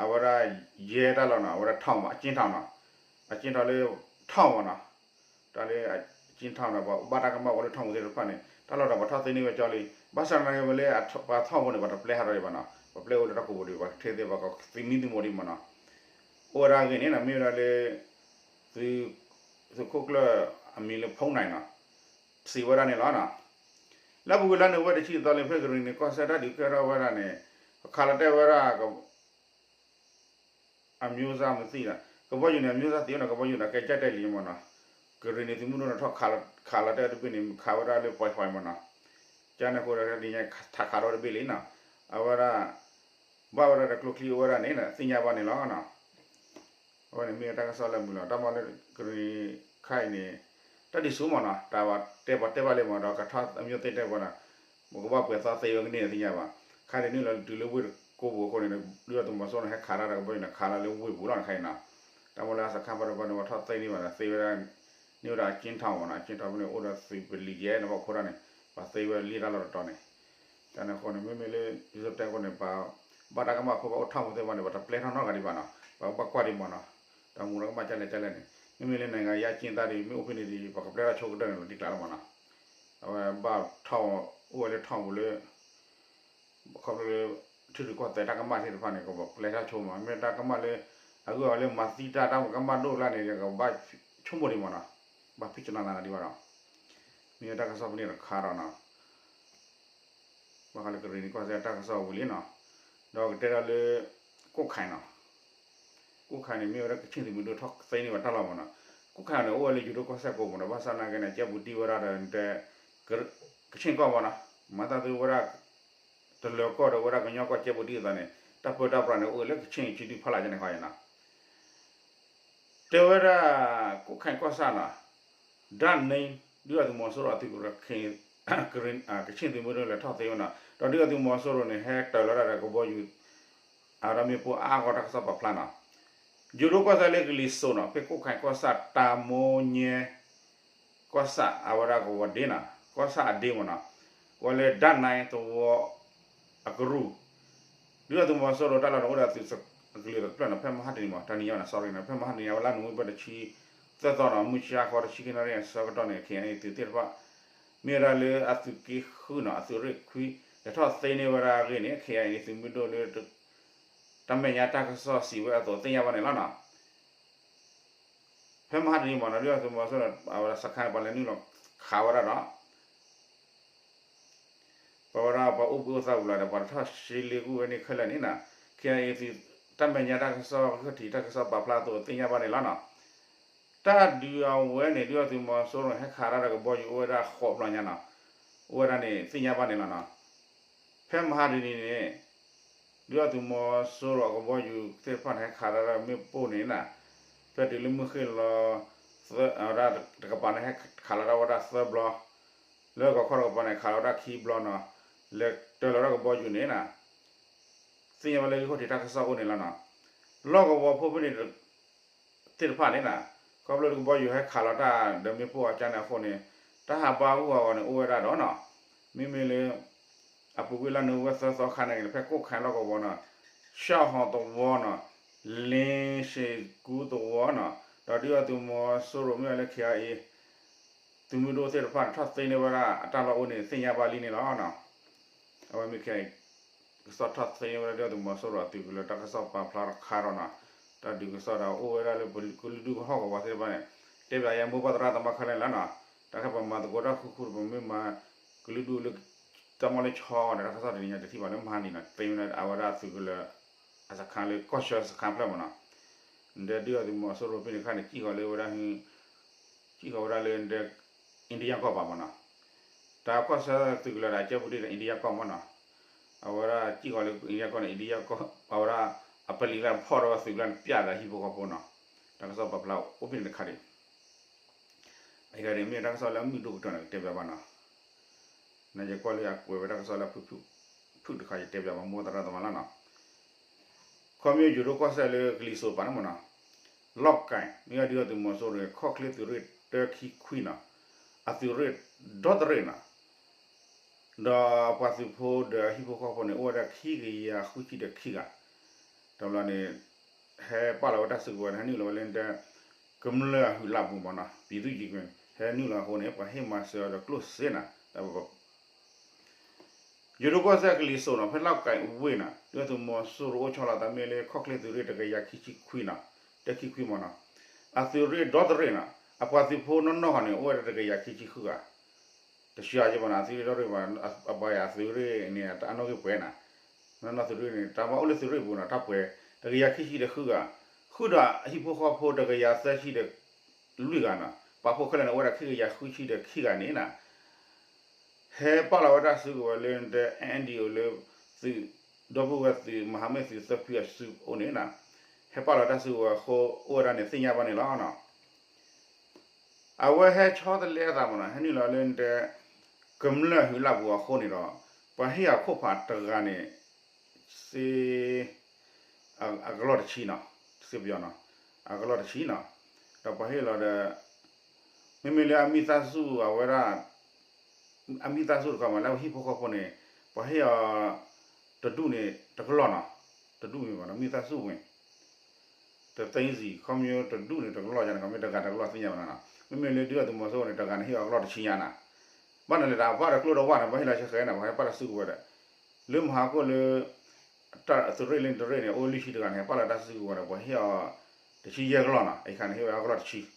အဝဲဒၣ်ယဲၢ်တၢ်လီၢ်နီၤ အဝဲဒၣ်ထီၣ်မ့ၢ် အကၠ့ထီၣ်နီၤ, အကၠ့ထီၣ်လၢ ထီၣ်မ့ၢ်နီၤ တၢ်လၢအကၠ့ထီၣ်နီၤ ပှၤဘၣ်တၢ်ကမၣ်ဝဲလၢထီၣ်မူသ့ၣ်တဖၣ်န့ၣ် တၢ်လီၢ်တတီၤပှၤထီၣ်သ့န့ၢ်ဝဲကၠီလံ, ဘၣ်ဆၣ်သနာ်က့ဝဲလၢပှၤထီၣ်မူန့ၣ် ပှၤတပျဲဟးထီၣ်ဒံးဘၣ်နီၤ ပှၤပျဲအိၣ်လၢတၢ်ကိးပူၤဒံး ပှၤကထ့သ့ ပှၤကသုးမံသုးမိၢ်ဒံးမ့ၢ်နီၤ, အိၣ်ဝဲဒၣ်အဂ့ၢ်န့ၣ်နီၤ မ့ၢ်ဝဲဒၣ်လၢ သုးခိၣ်ကျၢၢ်အမံၤလၢဖီၣ်နၢ်နီၤ စံးဝဲဒၣ်န့ၣ်လီၤနီၤ, လၢအပူၤကွံာ်လါနိၣ်ဝ့ဘၢၣ်တဆံသီလံ ဖဲကရ့ၣ်နံၤကီၢ်စဲၣ်တၢ်ဒုးကဲထီၣ်ဝဲဒၣ်န့ၣ် ခးလီၤတဲာ်ဝဲဒၣ် အမျိုးအစားမသိလီၤ ကဘီယူၤန့ၣ် အမျိုးအစားသ့ၣ်နီၤ ကဘီယူၤန့ၣ် ကဲကၠဲၣ်တဲၣ်လံမ့ၢ်နီၤ, ကရ့ၣ်နံၤသုးမုၢ်ဒိၣ်န့ၣ် ထီၣ်ခးလီၤတဲာ်တဘ့ၣ်န့ၣ် ခးဝဲဒၣ်လၢပှဲၤပှဲၤမ့ၢ်နီၤ, ကန့ၣ်အဃိဒီး ဒ်န့ၣ် ထးခးထီၣ်တဘ့ၣ်လံနီၤ, အဝဲဒၣ် ဘၣ်ဝဲဒၣ်ဒီးကျိချံအိၣ်ဝဲဒၣ်န့ၣ် သ့ၣ်ညါဘၣ်န့ၣ်လီၤနီၤ, အဝဲန့ၣ်မ့ၢ်တၢ်ကစီၣ်လၢမုာ်လီၤ တၢ်မၤလၢကရ့ၣ်နံၤခါအံၤန့ၣ် တၢ်ဒ်ဆူမ့ၢ်နီၤ တၢ်ဘၣ်တဲပှၤတဲဘၣ်လံမ့ၢ်ဒီး ကထီၣ်အမျိုးသ့ၣ်တဲပှၤနီၤ ပကဘၣ်ပှဲၤသီသ့ဝဲကန့ၢ်သ့ၣ်ညါဘၣ်, ခါန့ၣ်နုာ်လီၤတုၤလၢဝ့ၢ်တကိးပူၤအဃိန့ၣ် ဒုၣ်ဒါသုးမီၤစိရိၤန့ၣ် ဟဲခးတၢ်ဒီးကဘီယူၤန့ၣ် ခးလီၤလၢဝ့ၢ်ပူၤလီၤန့ၣ်ခါအံၤနီၤ, တၢ်မၤလၢအစခါဘၣ်တဘၣ်န့ၣ် ပှၤထီၣ်သ့န့ၢ်ဘၣ်န့ၣ် သ့ဝဲဒၣ် န့ၢ်ဝဲဒၣ်အကၠ့ထီၣ်မ့ၢ်နီၤ အကၠ့ထီၣ်ဖဲန့ၣ် အိၣ်ဒီးသုးပလံၤယဲၢ်န့ၣ်ဘၣ်ခိၣ်ထီၣ်န့ၣ် ပှၤသ့ဝဲလံတၢ်လီၢ်တတီၤန့ၣ်, တၢ်န့ၣ်အဃိန့ၣ် မ့မ့ၢ်လၢ ဒ်သိးတဲအဃိန့ၣ် ပှၤဘၣ်တၢ်ကမၣ်ဖိဘၣ်အိၣ်ထီၣ်မူသ့ၣ်တဖၣ်န့ၣ် ပှၤတပျဲထီၣ်နီတဂၤဒံးဘၣ်နီၤ ပှၤကဘၣ်ကွၢ်ဒံးမ့ၢ်နီၤ, တၢ်မူတၢ်ကမၣ်ကလဲၣ်ကလဲၣ်န့ၣ် မ့မ့ၢ်လၢ နိုင်ငံရေးအကျဉ်းသား ဒံး မ့ၢ်အိၣ်ဖဲန့ၣ်ဒံး ပှၤကပျဲထီၣ်ဆိကတၢၢ်န့ၣ် လီၤတံၢ်ကျါလီၤမ့ၢ်နီၤ, အဝဲဘၣ်ထီၣ် အိၣ်ဝဲလၢထီၣ်ပူၤလၢ ခီဖျိလၢ ထံရူၢ်ကီၢ်သဲးတၢ်ကမၣ်သ့ၣ်တဖၣ်န့ၣ် ကဘၣ်ပျဲထီၣ်ဆိမ့ၢ် မ့ၢ်တၢ်ကမၣ်လၢ အဂုၤအဂၤလၢမၤသံတၢ်တၢ်ကမၣ်ဒိၣ်ကျါန့ၣ် ကဘၣ်ဆိကမိၣ်ဒံးမ့ၢ်နီၤ, ဘၣ်ဖံးကနၣ်နၤဒံးဘၣ်ဒီး မ့ၢ်တၢ်ကစီၣ်ဖဲန့ၣ်တခါဒီးနီၤ ဘၣ်ဃးလၢကရ့ၣ်နံၤကီၢ်စဲၣ်တၢ်ကစီၣ်ဝံၤလံနီၤ, ဒီးကတဲဒၣ်လၢ ကွတ်ခိုင်နီၤ, ကွတ်ခိုင်န့ၣ် မ့ၢ်ဝဲဒၣ်ကခ့ၣ်သုးမုၢ်ဒိၣ်ထီၣ်သ့န့ၢ်ဝဲတၢ်လီၢ်မ့ၢ်နီၤ, ကွတ်ခိုင်န့ၣ် အိၣ်ဝဲလၢယိၤဒိၣ်ကီၢ်စဲၣ်ကိးမ့ၢ်နီၤ, ဘၣ်ဆၣ်သနာ်က့န့ၣ် ကဲဘူးတံၢ်ဝဲဒၣ်ဒီး ကခ့ၣ်ကီၢ်မ့ၢ်နီၤ, မၤသးသုဝဲဒၣ် တလၢၤကီၢ်ဒီးဝဲဒၣ်ကညီကီၢ်ကဲဘူးတံၢ်အသိးန့ၣ် တၢ်ပၢတၢ်ပြးန့ၣ် အိၣ်လၢကခ့ၣ်ဆံဒုဖးလၢ်ကဲန့ၣ်ဃီနီၤ တဲဝဲဒၣ် ကွတ်ခိုင်ကီၢ်ဆၣ်နီၤ, ဒၣ်န့ၣ် ဒုၣ်ဒါသုးမီၤစိရိၤအသုးကရၢ ကခ့ၣ်သုးမုၢ်ဒိၣ်လဲၤထီၣ်သ့ဝဲနီၤ, ဒီးဒုၣ်ဒါသုးမီၤစိရိၤန့ၣ် ဟဲတၢၤလီၤတၢ်ဒီးကဘီယူၤ အဝဲဒၣ်မ့ၣ်ပိၢ်အါအါဂီၢ်တၢ်ကစီၣ်ပာ်ဖျါနီၤ, ယိၤဒိၣ်ကီၢ်ဆၣ်လၢကလံၤစိးနီၤ, ဖဲကွတ်ခိုင်ကီၢ်ဆၣ် တၢ်မိၣ်ညဲ ကီၢ်ဆၣ်အဝဲဒၣ်ကဝီၤဒ့နီၤ, ကီၢ်ဆၣ်အဒ့မ့ၢ်နီၤ, ဝဲလၢဒၣ်နဲသဝီအကရူၢ်, ဒုၣ်ဒါသုးမီၤစိရိၤတၢ်လီၢ်န့ၣ် အိၣ်ဒီးအသုးကလုာ်တဖျၢၣ်နီၤ, ဖဲမဟါတနံၤမ့ၢ် တနံၤညါနီၤ sorry နီၤ, ဖဲမဟါတနံၤညါဝဲလါနိၣ်ဝ့ဘၢၣ်တဆံသၢသီနီၤ, မုၢ်ဆါခီတဆံခံနၣ်ရံၣ်အဆၢကတီၢ်န့ၣ် ခဲအံၤသုးသ့ၣ်တဖၣ် မ့ၢ်ဝဲဒၣ်လၢအသုးက့ဃုနီၤ, အသုးရ့ၣ်ခွံ လဲၤထီၣ်သ့န့ၢ်ဝဲဒၣ်အဂ့ၢ်န့ၣ် ခဲအံၤန့ၣ် သုးမုၢ်ဒိၣ်လၢ တၢ်မဲာ်ညါတၢ်ကစီၣ်စံးဝဲအသိးသ့ၣ်ညါဘၣ်န့ၣ်လီၤနီၤ. ဖဲမဟါတနံၤမ့ၢ်နီၤ ဒုၣ်ဒါသုးမီၤစိရိၤန့ၣ် အဝဲဒၣ်စခါန့ၣ် ပှၤလဲၤနုာ်လီၤခးဝဲဒၣ်ဒီး ပဝဲဒၣ်ပှၤအိၣ်ဘှံးအိၣ်သါပူၤလီၤဒီး ပှၤတထီၣ်ရှဲလ့ကူၣ်ဝဲန့ၣ်ခဲလၢာ်န့ၣ်နီၤ, ခဲအံၤသုးတၢ်မဲာ်ညါတၢ်ကစီၣ် ခၢၣ်ထံးတၢ်ကစီၣ်ပာ်ဖျါအသိးသ့ၣ်ညါဘၣ်န့ၣ်လီၤနီၤ. တၢ်ဒုးအဝဲန့ၣ် ဒုၣ်ဒါသုးမီၤစိရိၤန့ၣ် ဟဲခးတၢ်ဒီးကဘီယူၤအိၣ်ဝဲဒၣ်ဃိးဘျီညါနီၤ, အိၣ်ဝဲဒၣ်န့ၣ်သ့ၣ်ညါဘၣ်န့ၣ်လီၤနီၤ. ဖဲမဟါတနံၤန့ၣ် ဒုၣ်ဒါသုးမီၤစိရိၤအကဘီယူၤသ့ၣ်တဖၣ်န့ၣ် ဟဲခးတၢ်ဒီးမ့ၣ်ပိၢ်န့ၣ်နီၤ, ဖဲတုၤလၢမုၢ်ဃ့ၢ်လီၤ အဝဲဒၣ်တကပၤန့ၣ် ဟဲခးလီၤတၢ်ဝဲဒၣ်သၢဘျီ, လၢဂီၤခီတကပၤန့ၣ် ခးလီၤဝဲဒၣ်ခံဘျီနီၤ, လဲၤတၢၤလီၤတၢ်ကဘီယူၤန့ၣ်နီၤ သ့ၣ်ညါဘၣ်လၢဂံၢ်ခိၣ်ထံးတၢ်ကစီၣ်အိၣ်န့ၣ်လီၤနီၤ. လီၢ်ကဝီၤဖိဖဲန့ၣ် သ့ၣ်တဖၣ်န့ၣ်နီၤ, ခီဖျိလၢကဘီယူၤဟဲခးလီၤတၢ်ဒီးမ့ၣ်ပိၢ်အကါန့ၣ်အဃိန့ၣ် တၢ်ဟးဘါအဂီၢ်အဂီၢ်န့ၣ် အိၣ်ဝဲဒၣ်ဒီးနီၤ, မ့မ့ၢ်လၢ အပူၤကွံာ်လါနိၣ်ဝ့ဘၢၣ်သၢသီခါန့ၣ်ဂ့ၤ ဖဲကိၣ်ခါလီၢ်ကဝီၤနီၤ, ရှောက်ဟော်သဝီနီၤ, လင်းရှည်ကူးသဝီနီၤ, ဒီးဒုၣ်ဒါသုးမီၤစိရိၤမ့ၢ်ဝဲလၢ ခဲအံၤ သုးမုၢ်ဒိၣ်သ့ၣ်တဖၣ်န့ၣ် ထီၣ်သ့န့ၢ်ဝဲဒၣ်အတၢ်လီၢ်အိၣ်န့ၣ် သ့ၣ်ညါဘၣ်လံန့ၣ်လီၤ. အဝဲမ့ၢ်ခဲအံၤ ကစီၣ်ထီၣ်သ့န့ၢ်ဝဲဒၣ်ဒုၣ်ဒါသုးမီၤစိရိၤအသုးကလၢၤတၢ်ကစီၣ်ပာ်ဖျါတခါဒီးနီၤ, တၢ်ဒုးကစီၣ်ဒီးအိၣ်ဝဲဒၣ်လၢပကလုာ်ဒူၣ်ကဟီၣ်ကဝီၤသ့ၣ်တဖၣ်န့ၣ် တဲဘၣ်ယဲမိၢ်ပၢ်သရၣ်သမါခဲလၢာ်န့ၣ်လီၤနီၤ, တၢ် တၢ်ခဲပမၤသကိးတၢ်ဃူဃူဒီး ပမ့ၢ်မၤကလုာ်ဒူၣ်လၢ တၢ်မီၢ်လၢဆီဒီး တၢ်ကစီၣ်တနံၤညါတထံၣ်ဘၣ်လၢမဟါန့ၣ်နီၤ သ့ဝဲဒၣ်အဝဲဒၣ်သုးကလၢၤ အစခါလၢကီၢ်ဆၢစခါဖျၢၣ်မနီၤ, ဒီးဒုၣ်ဒါသုးမီၤစိရိၤဖဲန့ၣ်အခါန့ၣ် စံၣ်ဃီၤလၢဝဲဒၣ် စံၣ်ဃီၤဝဲဒၣ်လၢ Indian ကီၢ်ပၤမနီၤ, တၢ်ကီၢ်ဆၢသုးကလၢၤဒီး ကဲပူၤဒ့ၣ်ဒီး Indian ကီၢ်မနီၤ, အဝဲဒၣ်စံၣ်ဃီၤလၢ Indian ကီၢ်န့ၣ် Indian ကီၢ် အဝဲဒၣ် အပလံၤလၢဖီၣ်ဒီးသုးလၢန့ၣ် ပျၢ်ဒီးဟံၣ်ဖိဃီဖိနီၤ, တၢ်ကစီၣ်ပာ်ဖျါအိၣ်ဖဲန့ၣ်တခါဒံး အဂၤန့ၣ်မ့ၢ်တၢ်ကစီၣ်လၢအမုာ်ဒိၣ်ကတၢၢ်န့ၣ် ကတဲဘၣ်ဘၣ်နီၤ, နယကွၢ်လၢအကွဲးဝဲတၢ်ကစီၣ်လၢဖုၣ်ဖုၣ်တခါ ယတဲဘၣ်ဘၣ်မိၢ်သရၣ်သမါလီၤနီၤ, ခီမ့ၢ်ယိၤဒိၣ်ကီၢ်စဲၣ်လၢကလံၤစိးပၤန့ၣ်မနီၤ, လီၢ်ကၣ် မ့ၢ်ဒုၣ်ဒါသုးမီၤစိရိၤ ခီၣ်ချ့သုးရ့ၣ်တၢခံခွံနီၤ, အသုးရ့ၣ်ဒီတရ့ၣ်နီၤ ဒီးပှၤသုးဖိဒီးဟံၣ်ဖိဃီဖိန့ၣ် အိၣ်ဝဲဒၣ်ခံကယၤဃုဆံဒီးခံဂၤ, တဘျီန့ၣ် ဟဲပာ်လီၤဝဲတၢ်စုကဝဲၤန့ၣ် ဟဲနုာ်လီၤဝဲလၢ ကမျၢၢ်အဟုးလၢ်ပူၤမနီၤ ပြည်သူ့ရင်ခွင် ဟဲနုာ်လီၤအဃိန့ၣ် ပှၤဟ့ၣ်မၤစၢၤအီၤဒီးကျိၣ်စ့နီၤ ယိၤဒိၣ်ကီၢ်စဲၣ်ကလံၤစိးနီၤ ဖဲလီၢ်ကၣ်ဝ့ၢ်နီၤ ဒုၣ်ဒါသုးမီၤစိရိၤအိၣ်ဆီလီၤသးမ့ၢ်လၢ ခီၣ်ချ့သုးရ့ၣ်တကယၤခံဆံခွံနီၤ, တခံခွံမနီၤ, အသုးရ့ၣ်ဒီတရ့ၣ်နီၤ အပှၤသုးဖိနီၢ်နီၢ်ဃီန့ၣ် အိၣ်ဝဲဒၣ်တကယၤခံဆံဃုဂၤ, တဆှၢယဲဘၣ်နီၤ အသုးရ့ၣ်ဒီတရ့ၣ်ဘၣ်, အပှၤအသုးရ့ၣ်န့ၣ် တၢ်အနီၣ်ဂံၢ်ပှဲၤနီၤ, နီၢ်နီၢ်သုးရ့ၣ်န့ၣ် တၢ်မၤအိၣ်လၢသုးရ့ၣ်ပူၤနီၤ တၢ်ပှဲၤ တကယၤခံဆံဒီးဃုဂၤ, ဃုာ်ဒီးဟံၣ်ဖိဃီဖိတကယၤသၢဆံဒီး လွံၢ်ဂၤနီၤ, ပာ်ဖှိၣ်ခဲလၢာ်န့ၣ် အိၣ်ဝဲဒၣ်ခံကယၤဃုဆံဒီးခံဂၤန့ၣ်နီၤ, ဟဲပာ်လီၤဝဲတၢ်စုကဝဲၤလၢ N D O လၢ သုး ဒီပုၢ်ဝဲၢ်သုး မဟာမိတ်သုးသၢဖုအစုအအိၣ်န့ၣ်နီၤ, ဟဲပာ်လီၤတၢ်စုကဝဲၤအဃိ အိၣ်ဝဲဒၣ်န့ၣ်သ့ၣ်ညါဘၣ်န့ၣ်လီၤနီၤ. အဝဲဟဲဆီတလဲအသးမနီၤ ဟဲနုာ်လီၤလၢ ကမျၢၢ်ဟုးလၢ်ပူၤအဃိန့ၣ်ဒီး ပှၤဟ့ၣ်အခိၣ်ဖးတဂၤန့ၣ် စ့ အကလီၢ်တဆံနီၤ, စ့ပယီၤနီၤ, အကလီၢ်တဆံနီၤ, ဒီးပှၤဟ့ၣ်လီၤဒီး မ့မ့ၢ်လၢအမိသားစု အဝဲဒၣ် အမိသားစုတခီမး လၢအဟံၣ်ဖိဃီဖိန့ၣ် ပှၤဟ့ၣ်အီၤ တဒူၣ်န့ၣ် တကလီၢ်နီၤ, တဒူၣ်မ့ၢ်ဘၣ်နီၤ မိသားစုဝင် တသိန်းစီ ခီမ့ၢ်တဒူၣ်န့ၣ် တကလီၢ်ယါန့ၣ် ခီမ့ၢ်တဂၤတကလီၢ်သ့ၣ်ညါဘၣ်နီၤ, မ့မ့ၢ်လၢဒုၣ်ဒါသုးမီၤစိရိၤန့ၣ် တဂၤန့ၣ် ဟ့ၣ်အီၤကလီၢ်တဆံညါနီၤ, ဘၣ်န့ၣ်လဲၤတၢ်ပာ်ဒီးကျိတဝၢ်န့ၣ် ပှၤဟ့ၣ်လီၤဆဲးဃဲနီၤ ပှၤဟဲပာ်တၢ်စုကဝဲၤဒီး လၢမဟါခိၣ်လၢ တၢ်သုးရ့ၣ်လၢတရ့ၣ်န့ၣ် အိၣ်လွံၢ်ဆံတဂၤန့ၣ် ဟဲပာ်လီၤတၢ်စုကဝဲၤဒီး ပှၤဟ့ၣ်အီၤ တဆံယဲၢ်ကလီၢ်နီၤ, အံၤခါန့ၣ် ဟ့ၣ်ဝဲအကလီၢ်တဆံ နီၢ်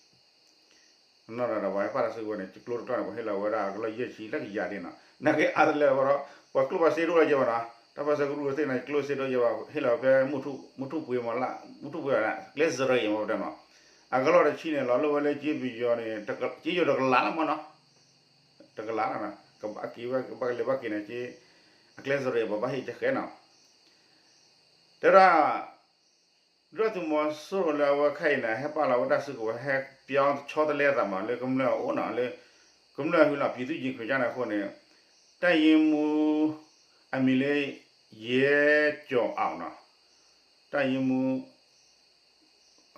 ဒီး ပှၤဟဲပာ်တၢ်စုကဝဲၤန့ၣ် ကျိတကလီၢ်န့ၣ် ပှၤဟ့ၣ်လီၤဝဲဒၣ်အကလီၢ်ယဲၢ်ဆံလၢကယၤဒ်နီၤ, နာ်က့အါတလၢဘၣ်ဒီး ပှၤကျိၣ်ပှၤစ့ဒိၣ်လၢယဲဘၣ်နီၤ, တၢ်ပၢၢ်ဆၢကရူၢ်သ့ၣ်န့ၣ် ကျိၣ်စ့ဒိၣ်ယဲဘၣ် ဟ့ၣ်လီၤဖဲ မုၢ်ထူၣ်ပှ့ၤမးလၢ မုၢ်ထူၣ်ပှ့ၤဝဲ ကျဲစရ့းယဲမးပတဲနီၤ, အကလီၢ်တဆံန့ၣ် လီၤလိၣ်ဝဲလၢက့ပယီၤန့ၣ် က့ယိၤတကလးလၢမးနီၤ, တကလးလီၤနီၤ, ကဘၣ်က့ၤဝဲ ကဘၣ်ကလဲၤဘၣ်က့ၤန့ၣ်က့ အကျဲစရ့းပှၤဘၣ်ဟ့ၣ်ကဃဲနီၤ, တဲဒၣ် ဒုၣ်ဒါသုးမီၤစိရိၤလၢအဝဲခဲအံၤန့ၣ် ဟဲပာ်လီၤဝဲတၢ်စုကဝဲၤ ဟဲပျီဆီတလဲအသးမး လၢကမျၢၢ်အအိၣ်နီၤ, လၢကမျၢၢ်ဟုးလီၤ ပြည်သူ့ရင်ခွင်န့ၣ်အဃိန့ၣ် တပ်ရင်းမှူး အမံၤလၢ ရဲကျော်အောင်နီၤ, တပ်ရင်းမှူး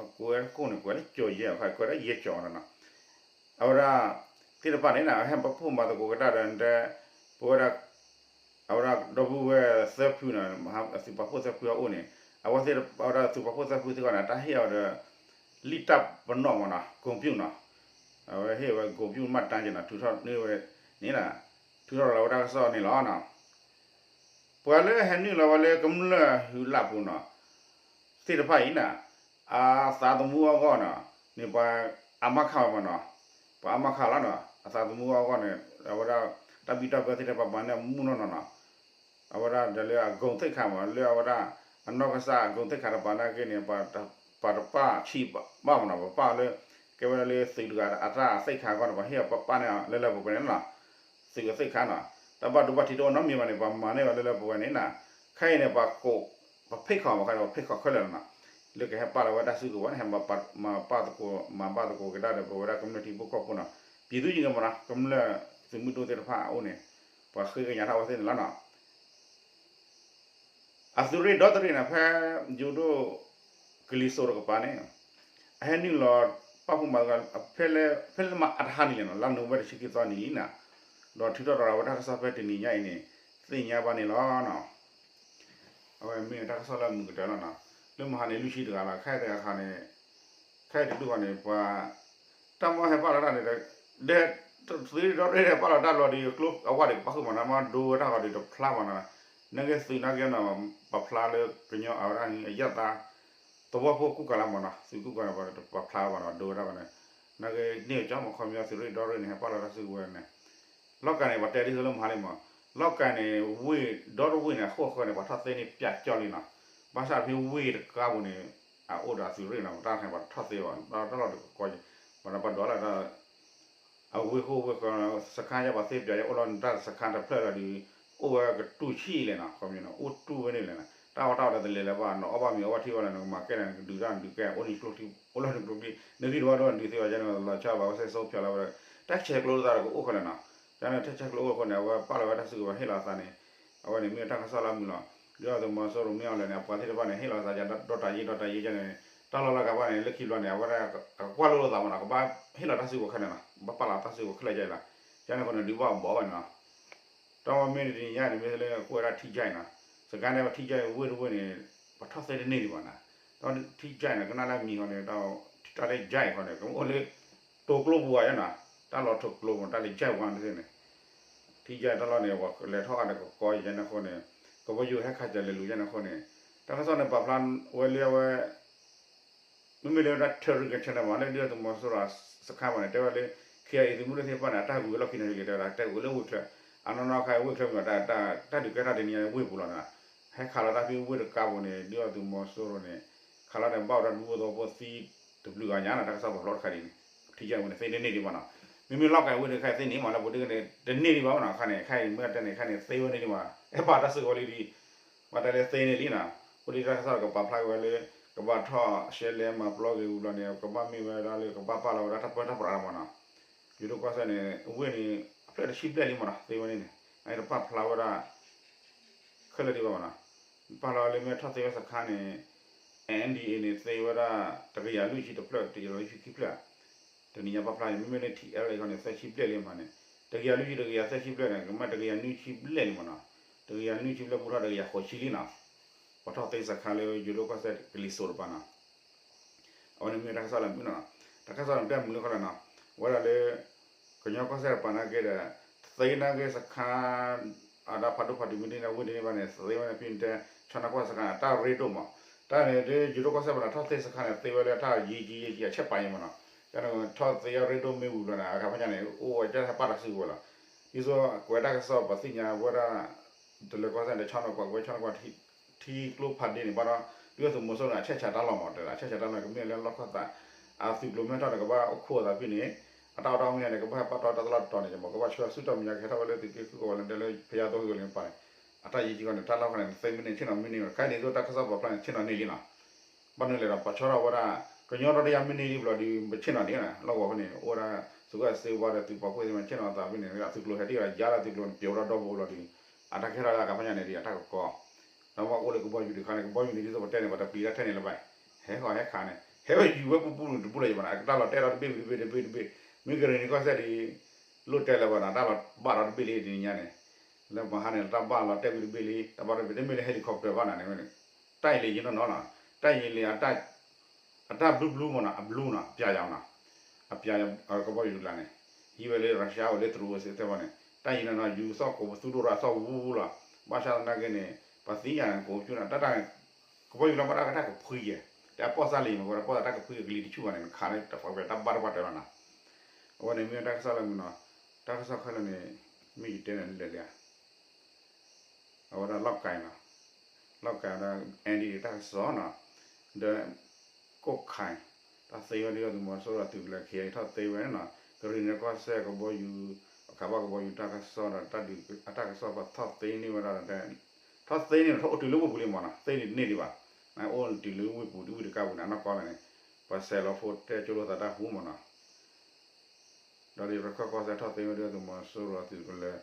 အကွဲးကိၣ်န့ၣ် ကွဲးလၢ ကျော်ရဲ အခါ ကွဲးလၢ ရဲကျော်အောင်နီၤ, အဝဲဒၣ်သ့ၣ်တဖၣ်န့ၣ် ဟဲပာ်ဖှိၣ်မၤသကိးက့ၤတၢ်ဒီး ပဝဲဒၣ် အဝဲဒၣ်ဒီပုၢ်ဝဲၢ်သၢဖုန့ၣ် သုးပာ်ဖှိၣ်သၢဖုအအိၣ်န့ၣ် အဝဲသ့ၣ် အဝဲဒၣ်သုးပာ်ဖှိၣ်သၢဖုသ့ၣ်တဖၣ်န့ၣ် တၢ်ဟ့ၣ်အီၤဒီး လံာ်တၢ်ပနီၣ်မးနီၤ ကိၣ်ပျူၣ်နီၤ, အဝဲဟ့ၣ်ဝဲ ကိၣ်ပျူၣ်မှတ်တမ်း က့နီၤ ထုးထီၣ်န့ၢ်ဝဲန့ၣ် ထုးထီၣ်လီၤဝဲတၢ်ကစီၣ်န့ၣ်လီၤနီၤ. ပှၤလၢဟဲနုာ်လီၤဝဲလၢကမျၢၢ်ဟုးလၢ်ပူၤနီၤ သ့ၣ်တဖၣ်အံၤန့ၣ် အသးသမူအဂီၢ်န့ၣ် န့ၣ်ပှၤအမါခးဝဲမးနီၤ, ပှၤအမါခးလီၤနီၤ အသးသမူအဂီၢ်န့ၣ် အဝဲဒၣ် တၢ်ဘံၣ်တၢ်ဘၢသ့ၣ်တဖၣ်ပှၤန့ၣ်မူနီၢ်နီၢ်နီၤ အဝဲဒၣ်ဒီးလၢအဂုဏ်သိက္ခာမး လၢအဝဲဒၣ် အနီၢ်ကစၢ်အဂုဏ်သိက္ခာတပၤနာ်က့န့ၣ် ပှၤတပာ်ဆံးဘၣ်မးနီၤ ပပာ်လၢ ကဲဝဲဒၣ်လၢသုးတဂၤအတၢ်သိက္ခာအဂီၢ်န့ၣ် ပှၤဟ့ၣ်အီၤပပာ်န့ၢ်လၢလၢပှဲၤပှဲၤန့ၣ်လီၤ. သုးအသိက္ခာနီၤ တၢ်ဘၣ်ဒိဘၣ်ထံးတအိၣ်နီတမံၤဘၣ်န့ၣ် ပှၤမၤန့ၢ်အီၤလၢလၢပှဲၤပှဲၤန့ၣ်နီၤ ခဲအံၤန့ၣ် ပှၤကိး ပဖ့ၣ်ခီၣ်မးခါန့ၣ် ပဖ့ၣ်ခီၣ်ခဲလၢာ်လီၤနီၤ လၢကဟဲပာ်လီၤဝဲတၢ်စုကဝဲၤန့ၣ် ဟဲမၤပာ်သကိး မၤဘၣ်သကိး မၤဘၣ်သကိးက့ၤတၢ်ဒီး ပဝဲဒၣ်ကမျၢၢ်ထံဖိကီၢ်ဖိနီၤ ပြည်သူ့ရင်ခွင်မးနီၤ ကမျၢၢ်သုးမုၢ်ဒိၣ်သ့ၣ်တဖၣ်အအိၣ်န့ၣ် ပှၤဃ့ကညးထီၣ်ဝဲသ့ၣ်န့ၣ်လီၤနီၤ အသုးရ့ၣ်ဒီတရ့ၣ်န့ၣ် ဖဲယိၤဒိၣ်ကလံၤစိးတကပၤန့ၣ် အဟဲနုာ်လီၤပာ်ဖှိၣ်မၤသကိး ဖဲလၢ ဖဲလၢမၤအတဟါန့ၣ်လဲၣ်နီၤ လါနိၣ်ဝ့ဘၢၣ်တဆံခံသီနံၤအံၤနီၤ ဒီးထုးထီၣ်ရၤဝဲတၢ်ကစီၣ်ဖဲတနံၤညါအံၤန့ၣ် သ့ၣ်ညါဘၣ်န့ၣ်လီၤနီၤ အဝဲမ့ၢ်တၢ်ကစီၣ်လၢအမုာ်ကတၢၢ်လီၤနီၤ လၢမဟါန့ၣ်လွံၢ်ဆံတဂၤလီၤ ခဲအံၤတဂၤခါန့ၣ် ခဲအံၤတဒူၣ်ဃီန့ၣ် ပှၤ တၢ်မီၢ်ဟဲပာ်လီၤတၢ်န့ၣ် ဒဲ သုးရ့ၣ်ဒီတရ့ၣ်ဟဲပာ်လီၤတၢ်လီၤဒီး ကျိအဝၣ်ဒီးကပာ်ဃုာ်မးနီၤ မ့ၢ်ဒိဝဲတၢ်ဃီဒီးတဖျါဘၣ်နီၤ နာ်က့သုးနာ်က့နီၤ ပာ်ဖျါလၢကညီအဝဲဒၣ်အရပ်သား သဝီဖိကူၣ်ကၤလီၤမးနီၤ သုးကူၣ်ကၤန့ၣ် ပာ်ဖျါဘၣ်နီၤ ဒိဝဲတၢ်ဃီန့ၣ် နာ်က့န့ၢ်ကၠီမး ခီပညီသုးရ့ၣ်ဒီရ့ၣ်န့ၣ် ဟဲပာ်လီၤတၢ်စုကဝဲၤန့ၣ်, လီၢ်ကၤန့ၣ် ပှၤတဲဒ်သိးလၢမဟါလံမး, လီၢ်ကၤန့ၣ် ဝ့ၢ်ဒီတဝ့ၢ်န့ၣ် အဃိအဃၢၤန့ၣ် ပှၤထီၣ်သ့န့ၢ်ပၠးကၠီလံနီၤ, ဘၣ်ဆၣ်ဖဲဝ့ၢ်တကါပူၤန့ၣ် အအိၣ်ဒီးအသုးရ့ၣ်နီၤ, တၢ်ခါန့ၣ် ပှၤထီၣ်သ့ဘၣ် တၢ်လီၢ်တကီ, ပှၤဒီးပှၤဒွးလၢ အဝ့ၢ်ဃိဝ့ၢ်ဃၢၤ စခါယါပှၤသ့ပၠးယါ အိၣ်လီၤနတၢ်တစခါတဖျၢၣ်လီၤဒီး အိၣ်ဝဲကတူၢ်ဆံးလဲၣ်နီၤ, ခီပညီန့ၣ် အိၣ်တူၢ်ဝဲန့ၣ်လဲၣ်နီၤ, တၢ်အီၣ်တၢ်အီတလဲၤလဲၤဘၣ်နီၤ, အီၣ်ဘၣ်မ့ၤအီၣ်ဘၣ်ထံဘၣ်လဲၣ်နီၤ, ကမၤကဲလဲၣ် နကဒုးတၢ်နဒုးကဲ အိၣ်နကျိချံ အိၣ်လီၤနကျိချံ နဂံၢ်နဘါဒိၣ်နဒုးသ့ဘၣ်ယါန့ၣ် လီၤဆီဘၣ်ဝဲစဲးစိဖျိးလီၤဝဲဒီး တၢ်ဆဲးကျိးလိာ်သးဒီးကအိၣ်ဃီလဲၣ်နီၤ, ယါန့ၣ် တၢ်ဆဲးကျိးအိၣ်ဃီန့ၣ် အဝဲပာ်လီၤဝဲတၢ်စုကဝဲၤဟ့ၣ်လီၤအသးန့ၣ်, အဝဲန့ၣ်မ့ၢ်တၢ်ကစီၣ်လၢအမုာ်လီၤ, ဒုၣ်ဒါသုးမီၤစိရိၤမ့ၢ်အီၤလဲၣ်န့ၣ် အပှၤသ့ၣ်တဖၣ်န့ၣ် ဟ့ၣ်လီၤသးယါ ဒီးတၢ်ယ့ဒီးတၢ်ယ့ယါန့ၣ်, တၢ်လီၢ်လၢကဘၣ်န့ၣ် လၢခံဘျီန့ၣ် အဝဲဒၣ် အကကွၢ်လိာ်သးမးနီၤ, ကဘၣ်ဟ့ၣ်လီၤတၢ်စုကဝဲၤခဲလၢာ်နီၤ, ဘၣ်ပာ်လီၤတၢ်စုကဝဲၤခဲလၢာ်ယါအံၤလီၤ, ယါန့ၣ်အဃိန့ၣ် ဒုးဘၣ်အဘီဘၣ်န့ၣ်နီၤ, တၢ်မ့ၢ်တနံၤညါန့ၣ် မ့ၢ်လၢကအိၣ်ဝဲဒၣ်ထံကၠဲၣ်နီၤ, စကါန့ၣ် ပထံကၠဲၣ်ဝ့ၢ်တဝ့ၢ်န့ၣ် ပထီၣ်သ့တန့ၢ်ဒံးဘၣ်နီၤ, ဒီးထံကၠဲၣ်န့ၣ် ကနၣ်လၢမံၤဃီန့ၣ် တၢ်လၢကၠဲၣ်ဃီန့ၣ် ကအိၣ်လၢ တိာ်ကျိပူၤဘၣ်ယါနီၤ, တၢ်လီၤထိးကျိမး တၢ်လၢကၠဲၣ်ဝါန့ၣ်သ့ၣ်န့ၣ်, ထံကၠဲၣ်တၢ်လီၢ်န့ၣ် ပှၤလဲၤထီၣ်ဃာ်ဒီးကကီယါန့ၣ်အဃိန့ၣ်, ကဘီယူၤဟဲခးစၢၤလဲၤလူၤယါန့ၣ်အဃိန့ၣ်, တၢ်ကစီၣ်န့ၣ် ပာ်ဖျါဝဲလၢအဝဲ မ့မ့ၢ်လၢဝဲဒၣ် Telegram channel မး လၢဒုၣ်ဒါသုးမီၤစိရိၤစခါမးန့ၣ် တဲဝဲလၢ ခ့အံၤသုးမုၢ်ဒိၣ်သ့ၣ်တဖၣ်န့ၣ် အတၢ်ဂုၤဝဲလီၢ်ခံန့ၣ်လံ တဲဝဲဒၣ် တၢ်ဂုၤလၢဝ့ၢ်ချၢ, အနီၢ်နီၢ်ခါဝ့ၢ်ချၢမး တၢ်ဒုးကဲထီၣ်တနံၤညါဝ့ၢ်ပူၤလီၤနီၤ, ဟဲခးလီၤတၢ်ဖဲဝ့ၢ်တကါပူၤန့ၣ် ဒုၣ်ဒါသုးမီၤစိရိၤန့ၣ် ခးလီၤန့ၣ် ဘၣ်ဝဲဒၣ်ဒူဖိသဝီဖိသံ တဘျုးဂၤညါနီၤ တၢ်ကစီၣ်ပာ်ဖျါတခါဒ်န့ၣ်, ထံကၠဲၣ်ဝ့ၢ်န့ၣ် သ့တန့ၢ်ဒံးဘၣ်နီၤ, မ့မ့ၢ်လီၢ်ကၤဝ့ၢ်တခါသ့န့ၢ်မး လၢပူၤတဂ့ၤန့ၣ် တန့ၢ်ဒံးဘၣ်မးနီၤ, ခါန့ၣ် ခါအံၤမ့ၢ်တဲန့ၣ် ခါန့ၣ် သ့ဝဲန့ၢ်ဒံးမး, အဲၣ်ပာ်တၢ်စုကဝဲၤလံဒံး ပှၤတဲလၢသ့န့ၢ်လံနီၤ, အိၣ်ဒံးတၢ်ကစီၣ်ကပာ်ဖျါက့ၤဝဲလၢ ကဘၣ်ထီၣ်ရှဲလဲမၤပျီက့ၤဝံၤဘျီန့ၣ် ကဘၣ်မ့ၢ်ဝဲဒၣ်လၢကဘၣ်ပာ်လီၤဝဲဒၣ်တၢ်ပၢတၢ်ပြးမးနီၤ, ယိၤဒိၣ်ကီၢ်စဲၣ်န့ၣ် အဝ့ၢ်န့ၣ် အဖျၢၣ်တဆံဘျဲၣ်လံမးနီၤ သ့ဝဲန့ၣ်န့ၣ် အတပာ်ဖျါဝဲဒၣ် ခဲလၢာ်ဒံးဘၣ်မးနီၤ, ပာ်လီၤလၢမ့ၢ်ထီၣ်သ့ဝဲစခါန့ၣ် NDAA န့ၣ် သ့ဝဲဒၣ် တကယၤလွံၢ်ဆံတဖျၢၣ် တကယၤလွံၢ်ဆံခံဖျၢၣ် တနံၤညါပာ်ဖျါန့ၣ် မ့မ့ၢ်လၢ ထံအဲလ်အ့ၣ် ခီန့ၣ် သၢဆံဘျဲၣ်လံမးန့ၣ်, တကယၤလွံၢ်ဆံ တကယၤသၢဆံဘျဲၣ်န့ၣ် ကမ့ၢ်တကယၤနွံဆံဘျဲၣ်လံမးနီၤ, တကယၤနွံဆံဘျဲၣ်ဘူးထီၣ်တကယၤဃိးဆံလံနီၤ, ပှၤထီၣ်သ့စခါလၢယိၤဒိၣ်ကီၢ်စဲၣ်ကလံၤစိးတပၤနီၤ အဝဲန့ၣ်မ့ၢ်တၢ်ကစီၣ်လၢမုာ်နီၤ, တၢ်ကစီၣ်န့ၣ် ပတဲမနုၤခီလဲၣ်နီၤ, ဝဲဒၣ်လၢ ကညီကီၢ်စဲၣ်တပၤနာ်က့ဒီး သ့နာ်က့စခါ အဒၣ်ဖးဒိၣ်ဖးဒိၣ်မ့ၢ်ဒ်န့ၣ် ဝ့ၢ်ဒ်န့ၣ်ဘၣ်န့ၣ် သ့ဝဲန့ၣ်ဖဲန့ၣ်တဲ ဆီနၢ်ကွၢ်စခါန့ၣ် တၢ်ရ့ဒိၣ်မး, တၢ်န့ၣ်ဒ်ယိၤဒိၣ်ကီၢ်စဲၣ်ပၤန့ၣ် ထီၣ်သ့စခါန့ၣ် သ့ဝဲလၢတၢ်ယံၤကံယံၤကံအဆဲးပာ်ယံၤမးနီၤ, တၢ်န့ၣ်ထီၣ်သ့အရ့ဒိၣ်မ့ၢ်ဝံၤဘျီန့ၣ် အခါဖဲညါန့ၣ် အိၣ်ဝဲကဟဲပာ်တၢ်စုကဝဲၤလီၤ, ဒ်သိးကွဲးတၢ်ကစီၣ်ပသ့ၣ်ညါဝဲဒၣ် တလၢၤကီၢ်စဲၣ်န့ၣ် ဆီနၢ်ကွၢ်ကွဲးဆီနၢ်ကွၢ် ထံကျိဖးဒ့န့ၣ်ဘၣ်ဒီး ဒုၣ်ဒါသုးမီၤစိရိၤန့ၣ် အဆဲးဆးတၢ်လီၢ်မး တဲဒၣ် အဆဲးဆးတၢ်လီၢ် ကမ့ၢ်လၢလီၢ်ခီၣ်သး အသုးကျိၤမ့ၢ်ထီၣ်န့ၣ် ကဘၣ်အိၣ်ခိးအသးဖဲန့ၣ် အတၢ်အီၣ်တၢ်အီမ့ၢ်န့ၣ် ကဘၣ်ဟဲပာ်တီတၢ်တလီၢ်တတီၤန့ၣ် မး ကဘၣ်ဆှၢဆူၣ်တီၢ်မဲာ်ညါ ကဟဲထီၣ်ဝဲလၢသုးက့ဃုကီၢ်ဝဲလၢတဲလၢဖယါသိဃုကီၢ်န့ၣ်ပၤန့ၣ် အတၢ်ယံၤကံကီၢ်န့ၣ် တၢ်လီၢ်ခီန့ၣ် သ့မ့ၢ်န့ၣ် ဆ့ၣ်နီၤမ့ၢ်န့ၢ် ခဲအံၤန့ၣ် ဒ်သိးတၢ်ကစီၣ်ပာ်ဖျါန့ၣ် ဆ့ၣ်နီၤန့ၢ်လံနီၤ ဘၣ်နုၤလဲၣ်ဒီး ပှၤဆီထီၣ်ဝဲဒၣ် ကညီတၢ်တယါမ့ၢ်န့ၢ်လံဘျီဒီး ပဆ့ၣ်နီၤန့ၣ် လီၢ်ကဝီၤဖဲန့ၣ် အိၣ်ဝဲဒၣ် သုးကၢ်စ့ဝါဒီးသုးပာ်ဖှိၣ်သ့ၣ်မ့ၢ်ဆ့ၣ်နီၤသးဖဲန့ၣ် အသုးကျိၤဟဲတ့ၢ်ဝဲဒၣ် ယါလၢသုးကျိၤန့ၣ် ပျိးဝဲဒၣ်ဒီဘိလီၤဒီး အတၢ်ကဟဲထီၣ်လၢအခါဖဲညါန့ၣ်ဒီး အတၢ်ကကီ ဒီးမ့ၢ်အိၣ်လၢကဘီယူၤတခါန့ၣ် ကဘီယူၤန့ၣ် ဒ်သိးပတဲန့ၣ် ပှၤတပျံၤတၢ်ထဲန့ၣ်လၢၤဘၣ် ဟဲဃီၤဟဲခးန့ၣ် ဟဲဝဲယူၤဝဲပူၤပူၤတဘူၣ်လၢၤဘၣ်နီၤ တၢ်လီၤတဲာ်ဒီးတဘ့ၣ်ဝံၤတဘ့ၣ်တဘ့ၣ်တဘ့ၣ် မ့ၢ်ကရ့ၣ်နံၤကီၢ်စဲၣ်ဒီး လိၣ်တဲလၢၤဘၣ်နီၤ တၢ်လီၤဘၣ်ဒီးတဘ့ၣ်လံတနံၤညါန့ၣ် လၢမဟါန့ၣ် တၢ်ဘၣ်လီၤတဲာ်ဝံၤတဘ့ၣ်လံ တၢ်ဘၣ်ဒီးတဘ့ၣ် တမ့ၢ်လၢ helicopter ဘၣ်နၤန့ၣ် တၢ်အံၤလၢယနီၢ်နီၢ်နီၤ တၢ်အံၤလၢ အတၢ်ဘျုးဘျုးမ့ၢ်နီၤ အဘျုးနီၤ အပျးယၤနီၤ အပျးယၤ ကဘီယူၤတကျါန့ၣ် ဟံးဝဲလၢ Russia အိၣ်လၢတရူးဝဲစ့ၢ်ကီးဘၣ်န့ၣ် တၢ်အံၤနီၤနီၤ ယူၤသီၣ်ကိးပသူဒိၣ်ရၣ်သီၣ်ဝူလီၤ ဘၣ်ဆၣ်သနာ်က့န့ၣ် ပှၤသံယာ်န့ၣ် ကိးပသူန့ၣ် တၢ်တၢ်န့ၣ် ကဘီယူၤလီၤဘၣ်တၢ်ကတၢ်ကဖှံကဲ တၢ်ပီၢ်သၣ်လံ မ့ၢ်ဝဲဒၣ်ပီၢ်သၣ်တၢ်ကဖှံကလံၤတဆူၣ်ဘၣ်န့ၣ် နခးလၢတၢ်ဖီဖဲတၢ်ဘၣ်တဘၣ်တၢၢ်လီၤနီၤ အဝဲန့ၣ်မ့ၢ်တၢ်ကစီၣ်လၢမုာ်နီၤ တၢ်ကစီၣ်ခဲလၢာ်န့ၣ် မ့ၢ်ယတဲန့ၣ်လၢာ်လံဧါ အဝဲဒၣ်လီၢ်ကၤနီၤ လီၢ်ကၤဒီး NDAA တၢ်ကစီၣ်နီၤ ဒီး ကိးခါ တၢ်သ့ဝဲဒၣ်သုးမီၤစိရိၤသုးကလၢၤ ခ့အံၤထီၣ်သ့ဝဲနီၤ ကရ့ၣ်နံၤကီၢ်စဲၣ်ကဘီယူၤ အခးဘၣ်ကဘီယူၤတၢ်ကစီၣ်ဒီး တၢ်ကစီၣ်ပှၤထီၣ်သ့န့ၢ်ဝဲဒၣ် ထီၣ်သ့န့ၢ်ထီၣ်အိၣ်တုၤလၢဝ့ၢ်ပူၤလံမ့ၢ်နီၤ သ့န့ၢ်တန့ၢ်ဒံးဘၣ် နအိၣ်တုၤလၢဝ့ၢ်ပူၤဒ်ဝ့ၢ်တကါပူၤန့ၣ် အနီၢ်ကီၢ်လၢန့ၣ် ပှၤဆဲးလီၤဖိတဲကၠိလိာ်သးတၢ်ဟူမ့ၢ်နီၤ ဒီးလၢရခၢၣ်ကီၢ်စဲၣ်ထီၣ်သ့ဝဲဒၣ်သုးမီၤစိရိၤသုးကလၢၤ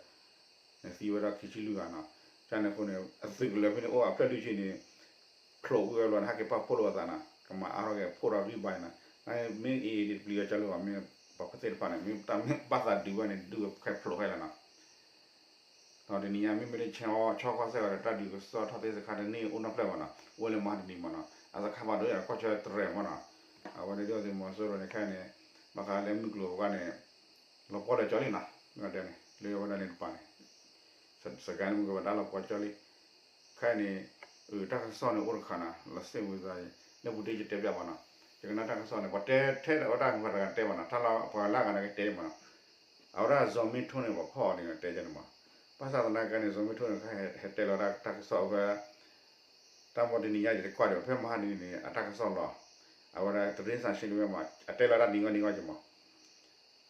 န့ၣ်သံဝဲဒၣ်ခံဆံလွံၢ်ဂၤနီၤ ကန့ၣ်အဃိန့ၣ် အသုးကလၢၤဖဲန့ၣ်အိၣ်အဖျၢၣ်လွံၢ်ဆံန့ၣ် ဖျိးကွံာ်ဝဲဘျီန့ၣ် ဟဲက့ၤပာ်ဖှိၣ်လိာ်အသးနီၤ ကမၤအါထီၣ်က့ၤဖှိၣ်ဒီးဂံၢ်ဘါနီၤ မ့ၢ်အံၤတပျံၤဝဲကၠီလိာ်ဘၣ် မ့ၢ်ပှၤဖသ့ၣ်တဖၣ်န့ၣ် မ့ၢ်တၢ်မ့ၢ်ဘၣ်သးဒုးဝဲန့ၣ် ဒုးဝဲခဲဖျိးခဲလၢာ်နီၤ ဒီးတနံၤညါမ့မ့ၢ်လၢ ဆီကီၢ်စဲၣ်ဝဲဒီးတၢ်ဒုးကစီၣ်ထီၣ်သ့စခါတန့ၢ်အိၣ်နီတဖျၢၣ်ဘၣ်နီၤ အိၣ်လၢမဟါတနံၤမ့ၢ်နီၤ အစခါဖးဒိၣ်ယၤကီၢ်ဆၢတရဲၣ်မ့ၢ်နီၤ အဝဲန့ၣ်ဒ်သုးမီၤစိရိၤန့ၣ်ခဲအံၤန့ၣ် ဘၣ်ဃးလၢမုၢ်ကျိၤဝဲၤကွာ်န့ၣ် လီၤပှီၢ်လၢကၠီလံနီၤ မ့ၢ်တဲန့ၣ် လၢဝဲဒၣ်လၢတပၤန့ၣ် စကဲန့ၣ်မုၢ်ကျိၤဝဲၤကွာ်လီၤပှီၢ်ကၠီလံ ခဲအံၤန့ၣ် တၢ်ကစီၣ်န့ၣ်အိၣ်တခါနီၤ လီၤစ့ၣ်ဝံၤသး လၢပူၤတ့ၢ်ယတဲပျးဘၣ်နီၤ ယကနၣ်တၢ်ကစီၣ်န့ၣ် ပှၤတဲထဲဝဲတၢ်မၤတဂၤတဲဘၣ်နီၤ, တၢ်လၢပှၤလၢအဂၤန့ၣ်ကတဲမးနီၤ, အဝဲဒၣ် ဇော်မင်းထွန်းန့ၣ် ပှၤဖီၣ်အီၤန့ၣ်တဲန့ၣ်မး, ဘၣ်ဆၣ်သနာ်က့န့ၣ် ဇော်မင်းထွန်းန့ၣ် ဟဲတဲလီၤတၢ်ကစီၣ်ဝဲ တၢ်မ့ၢ်တနံၤညါယတကွၢ်ဒီး ဖဲမဟါတနံၤန့ၣ် အတၢ်ကစီၣ်လီၤ, အဝဲဒၣ် သတင်းစာရှင်းလင်းပွဲ မး အတဲလီၤတၢ်နံၤဂီၢ်နံၤဂီၢ်က့ၤမး,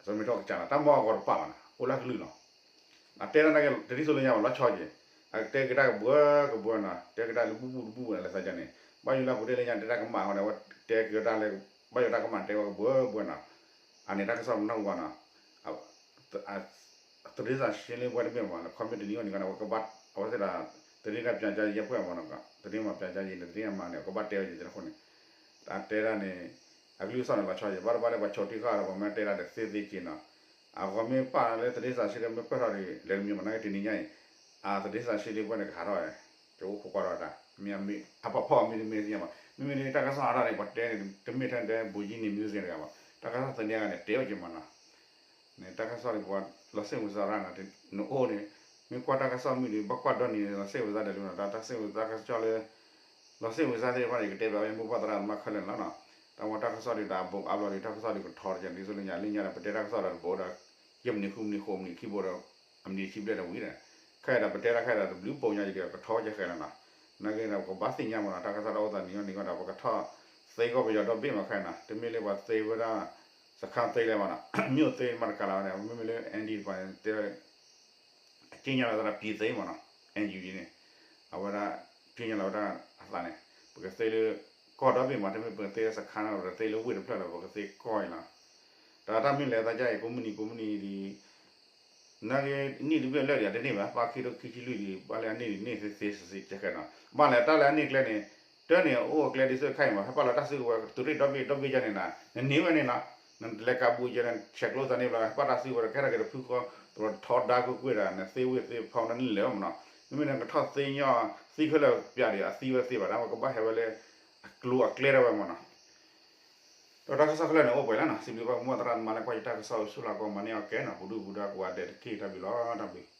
ဇော်မင်းထွန်းကစၢ်နီၤ တၢ်မ့ၢ်အဂီၤတပာ်ဘၣ်နီၤ အိၣ်လၢကလုာ်လီၤ အတဲဒၣ်နာ်က့ တဒ်သိးလၢညါဘၣ် လီၤဆီက့ၤ, အတဲက့ၤတၢ်ကဘှၢကဘှၢနီၤ, တဲက့ၤတၢ်လၢဘူၣ်ဘူၣ်တဘူၣ်ဝဲလၢသးကန့ၣ်, ဘၣ်ယိၣ်လၢပူၤတဲလၢညါ တဲတၢ်ကမၣ်အဃိန့ၣ် အဝဲတဲက့ၤတၢ်လၢ ဘၣ်ယိၣ်တၢ်ကမၣ်တဲဝဲကဘှၢကဘှၢနီၤ, အန့ၣ်တၢ်ကစီၣ်ပနီၢ်ကဝီၤနီၤ သတင်းစာရှင်းလင်းပွဲတဘ့ၣ်မး ခီမ့ၢ်တနံၤဂီၢ်နံၤဂီၢ်န့ၣ် ပကဘၣ် အဝဲသ့ၣ်ဒီး သတင်းထောက်ပြန်ကြားရေး ယဲၢ်ဖှဲၣ်မးနီၤ သတင်းထောက်ပြန်ကြားရေးန့ၣ် သတင်းအမှန်န့ၣ် ကဘၣ်တဲဝဲက့ၤအဃိန့ၣ် အတဲဒၣ်န့ၣ် အကလုၢ်ကစီၣ်န့ၣ် လီၤဆီက့ၤ ဘၣ်တဘၣ်လၢပှၤဆီၣ်တံၢ်ဃာ်ဒီး ပှၤမ့ၢ်တဲဒၣ်ဒီးသ့သ့က့ၤနီၤ, အဂီၢ်မ့ၢ်ပာ်လၢ သတင်းစာရှင်းလင်းပွဲ မ့ၢ်ပၢၢ်ထီၣ်ဒီး လဲၤတမံၤမး နာ်က့တနံၤညါအံၤ အ သတင်းစာရှင်းလင်းပွဲန့ၣ် ကဟးထီၣ်ဝဲ ကအိၣ်ခိးကွၢ်ထီၣ်တၢ် မ့ၢ်အပှၤဖီၣ်အမံၤတမံၤသ့ၣ်ညါမး မ့မ့ၢ်လၢတၢ်ကစီၣ်ဟးထီၣ်န့ၣ် ပှၤတဲန့ၣ် တမ့ၢ်ထဲဒၣ် ဗိုလ်ကြီးနေမျိုးဇင် တဂၤဘၣ် တၢ်ကစီၣ်သန့ၤဂၤန့ၣ် တဲဝဲက့ၤမးနီၤ န့ၣ် တၢ်ကစီၣ်ဒ်ပှၤလီၤစ့ၢ်ဝံၤစၢ်ရၣ်နီၤ နအိၣ်န့ၣ် မ့ၢ်ကွၢ်တၢ်ကစီၣ်မုၢ်ဒီး ဘၣ်ကွၢ်ဒီနံၤန့ၣ် လီၤစ့ၢ်ဝံၤစၢ်ဒဲးလံနီၤ တၢ်စ့ၢ်ဝံၤတၢ်ကစီၣ်လၢ လီၤစ့ၢ်ဝံၤစၢ်သ့ၣ်တဖၣ်န့ၣ် ယကတဲဘၣ်ဝဲမိၢ်ပၢ်သရၣ်သမါခဲလၢာ်န့ၣ်လီၤနီၤ တၢ်မ့ၢ်တၢ်ကစီၣ်ဒ်ဒီး အဘိးအါဘျီဒီး တၢ်ကစီၣ်ဒ်ကထီတက့ၢ် ဒ်သိးလၢညါလၢညါဒီး ပတဲတၢ်ကစီၣ်ဒီးတဘိဒီး ယဲၢ်မံးနံးဃုမံးနံးဃိးမံးနံးခံဘိဒီး အမံးနံးဆံဘျဲၣ်ဒီးဝံၤဒီး ခဲအံၤဒီး ပတဲတၢ်ခဲအံၤဒီးတဘျုးပိာ်ညါယံၤဒီး ကထီကဲဃဲလီၤနီၤ နာ်က့ဒီး ပကဘၣ်သ့ၣ်ညါမးနီၤ တၢ်ကစီၣ်တၢ်အိၣ်သးနံၤဂီၢ်နံၤဂီၢ်ဒီး ပကထီၣ်သ့ကီၢ်ပယီၤဒီဘ့ၣ်မးခဲအံၤနီၤ တမ့ၢ်လၢပှၤသ့ဝဲဒၣ် စခါသ့လဲၣ်မးနီၤ မ့ၢ်အိၣ်သ့မးတကးလီၤဝဲန့ၣ် မ့မ့ၢ်လၢ ND တပၤန့ၣ် တဲဝဲ အက့ညါလီၤသရၣ်ပံၤသ့မးနီၤ NUG န့ၣ် အဝဲဒၣ် က့ညါလီၤဝဲဒၣ်အသးန့ၣ် ပကသ့လၢ ကီၢ်ဒီဘ့ၣ်မး တမ့ၢ်ပကသ့လၢစခါနီၤ ပကသ့လၢဝ့ၢ်တဖျၢၣ်ဒီး ပကသ့ကီၢ်အံၤလီၤ တၢ်တၢ်မ့ၢ်လဲၤသးကါအံၤ ကိးမုၢ်နံၤကိးမုၢ်နံၤဒီး နာ်က့ နံၣ်တဘ့ၣ်လၢာ်ဒီး တန့ၢ်ဘၣ် ဘၣ်ခံကထိခံဆံလွံၢ်ဒီး ဘၣ်လၢအန့ၢ်ဒံးန့ၢ်သ့သ့စ့ၢ်ကီးနီၤ ဘၣ်လဲၣ်တၢ်လၢအန့ၢ်ကျဲန့ၣ် တၢ်န့ၣ်အိၣ်အကျဲဒ်သိးခဲအံၤမး ဟဲပာ်လီၤတၢ်စုကဝဲၤ သုးရ့ၣ်ဒီဘ့ၣ်ဒီဘ့ၣ်ယါန့ၣ်နီၤ နန့ၢ်ဝဲန့ၣ်နီၤ နလဲၤကးဘူးယဲန့ၣ် ဆဲးကျိးသးန့ၣ်ဘျီ ဟဲပာ်တၢ်စုကဝဲၤဒီး ကဲထီၣ်က့ၤတဖုဃီ တရီထီဒါကွ့ၢ်ကွ့ၢ်ဒီး နသ့ဝ့ၢ်သ့ဖီနန့ၣ်လဲၤဝဲမးနီၤ မ့မ့ၢ်နကထီၣ်သ့ညီ သံခဲလၢာ်ပၠးဒီး အသံဝဲသ့ဘၣ် တၢ်မ့ၢ်ကဘၣ်ဟဲဝဲလၢ အကျိၤအကျဲဒၣ်ဝဲမးနီၤ ဒီးတၢ်ကစီၣ်ခဲလၢာ်န့ၣ် အိၣ်ပှဲၤလီၤနီၤ စံးဘျုးဘၣ်မိၢ်သရၣ်သမါလၢကွၢ်ယတၢ်ကစီၣ်အိၣ်ဆူၣ်လီၤကီးမၤန့ၢ်အီၤကဲနီၤ ပူၤဒုၣ်ပူၤဒါကိးဂၤဒဲးတက့ၢ် တၢ်ဘျုးလီၤ တၢ်ဘျုး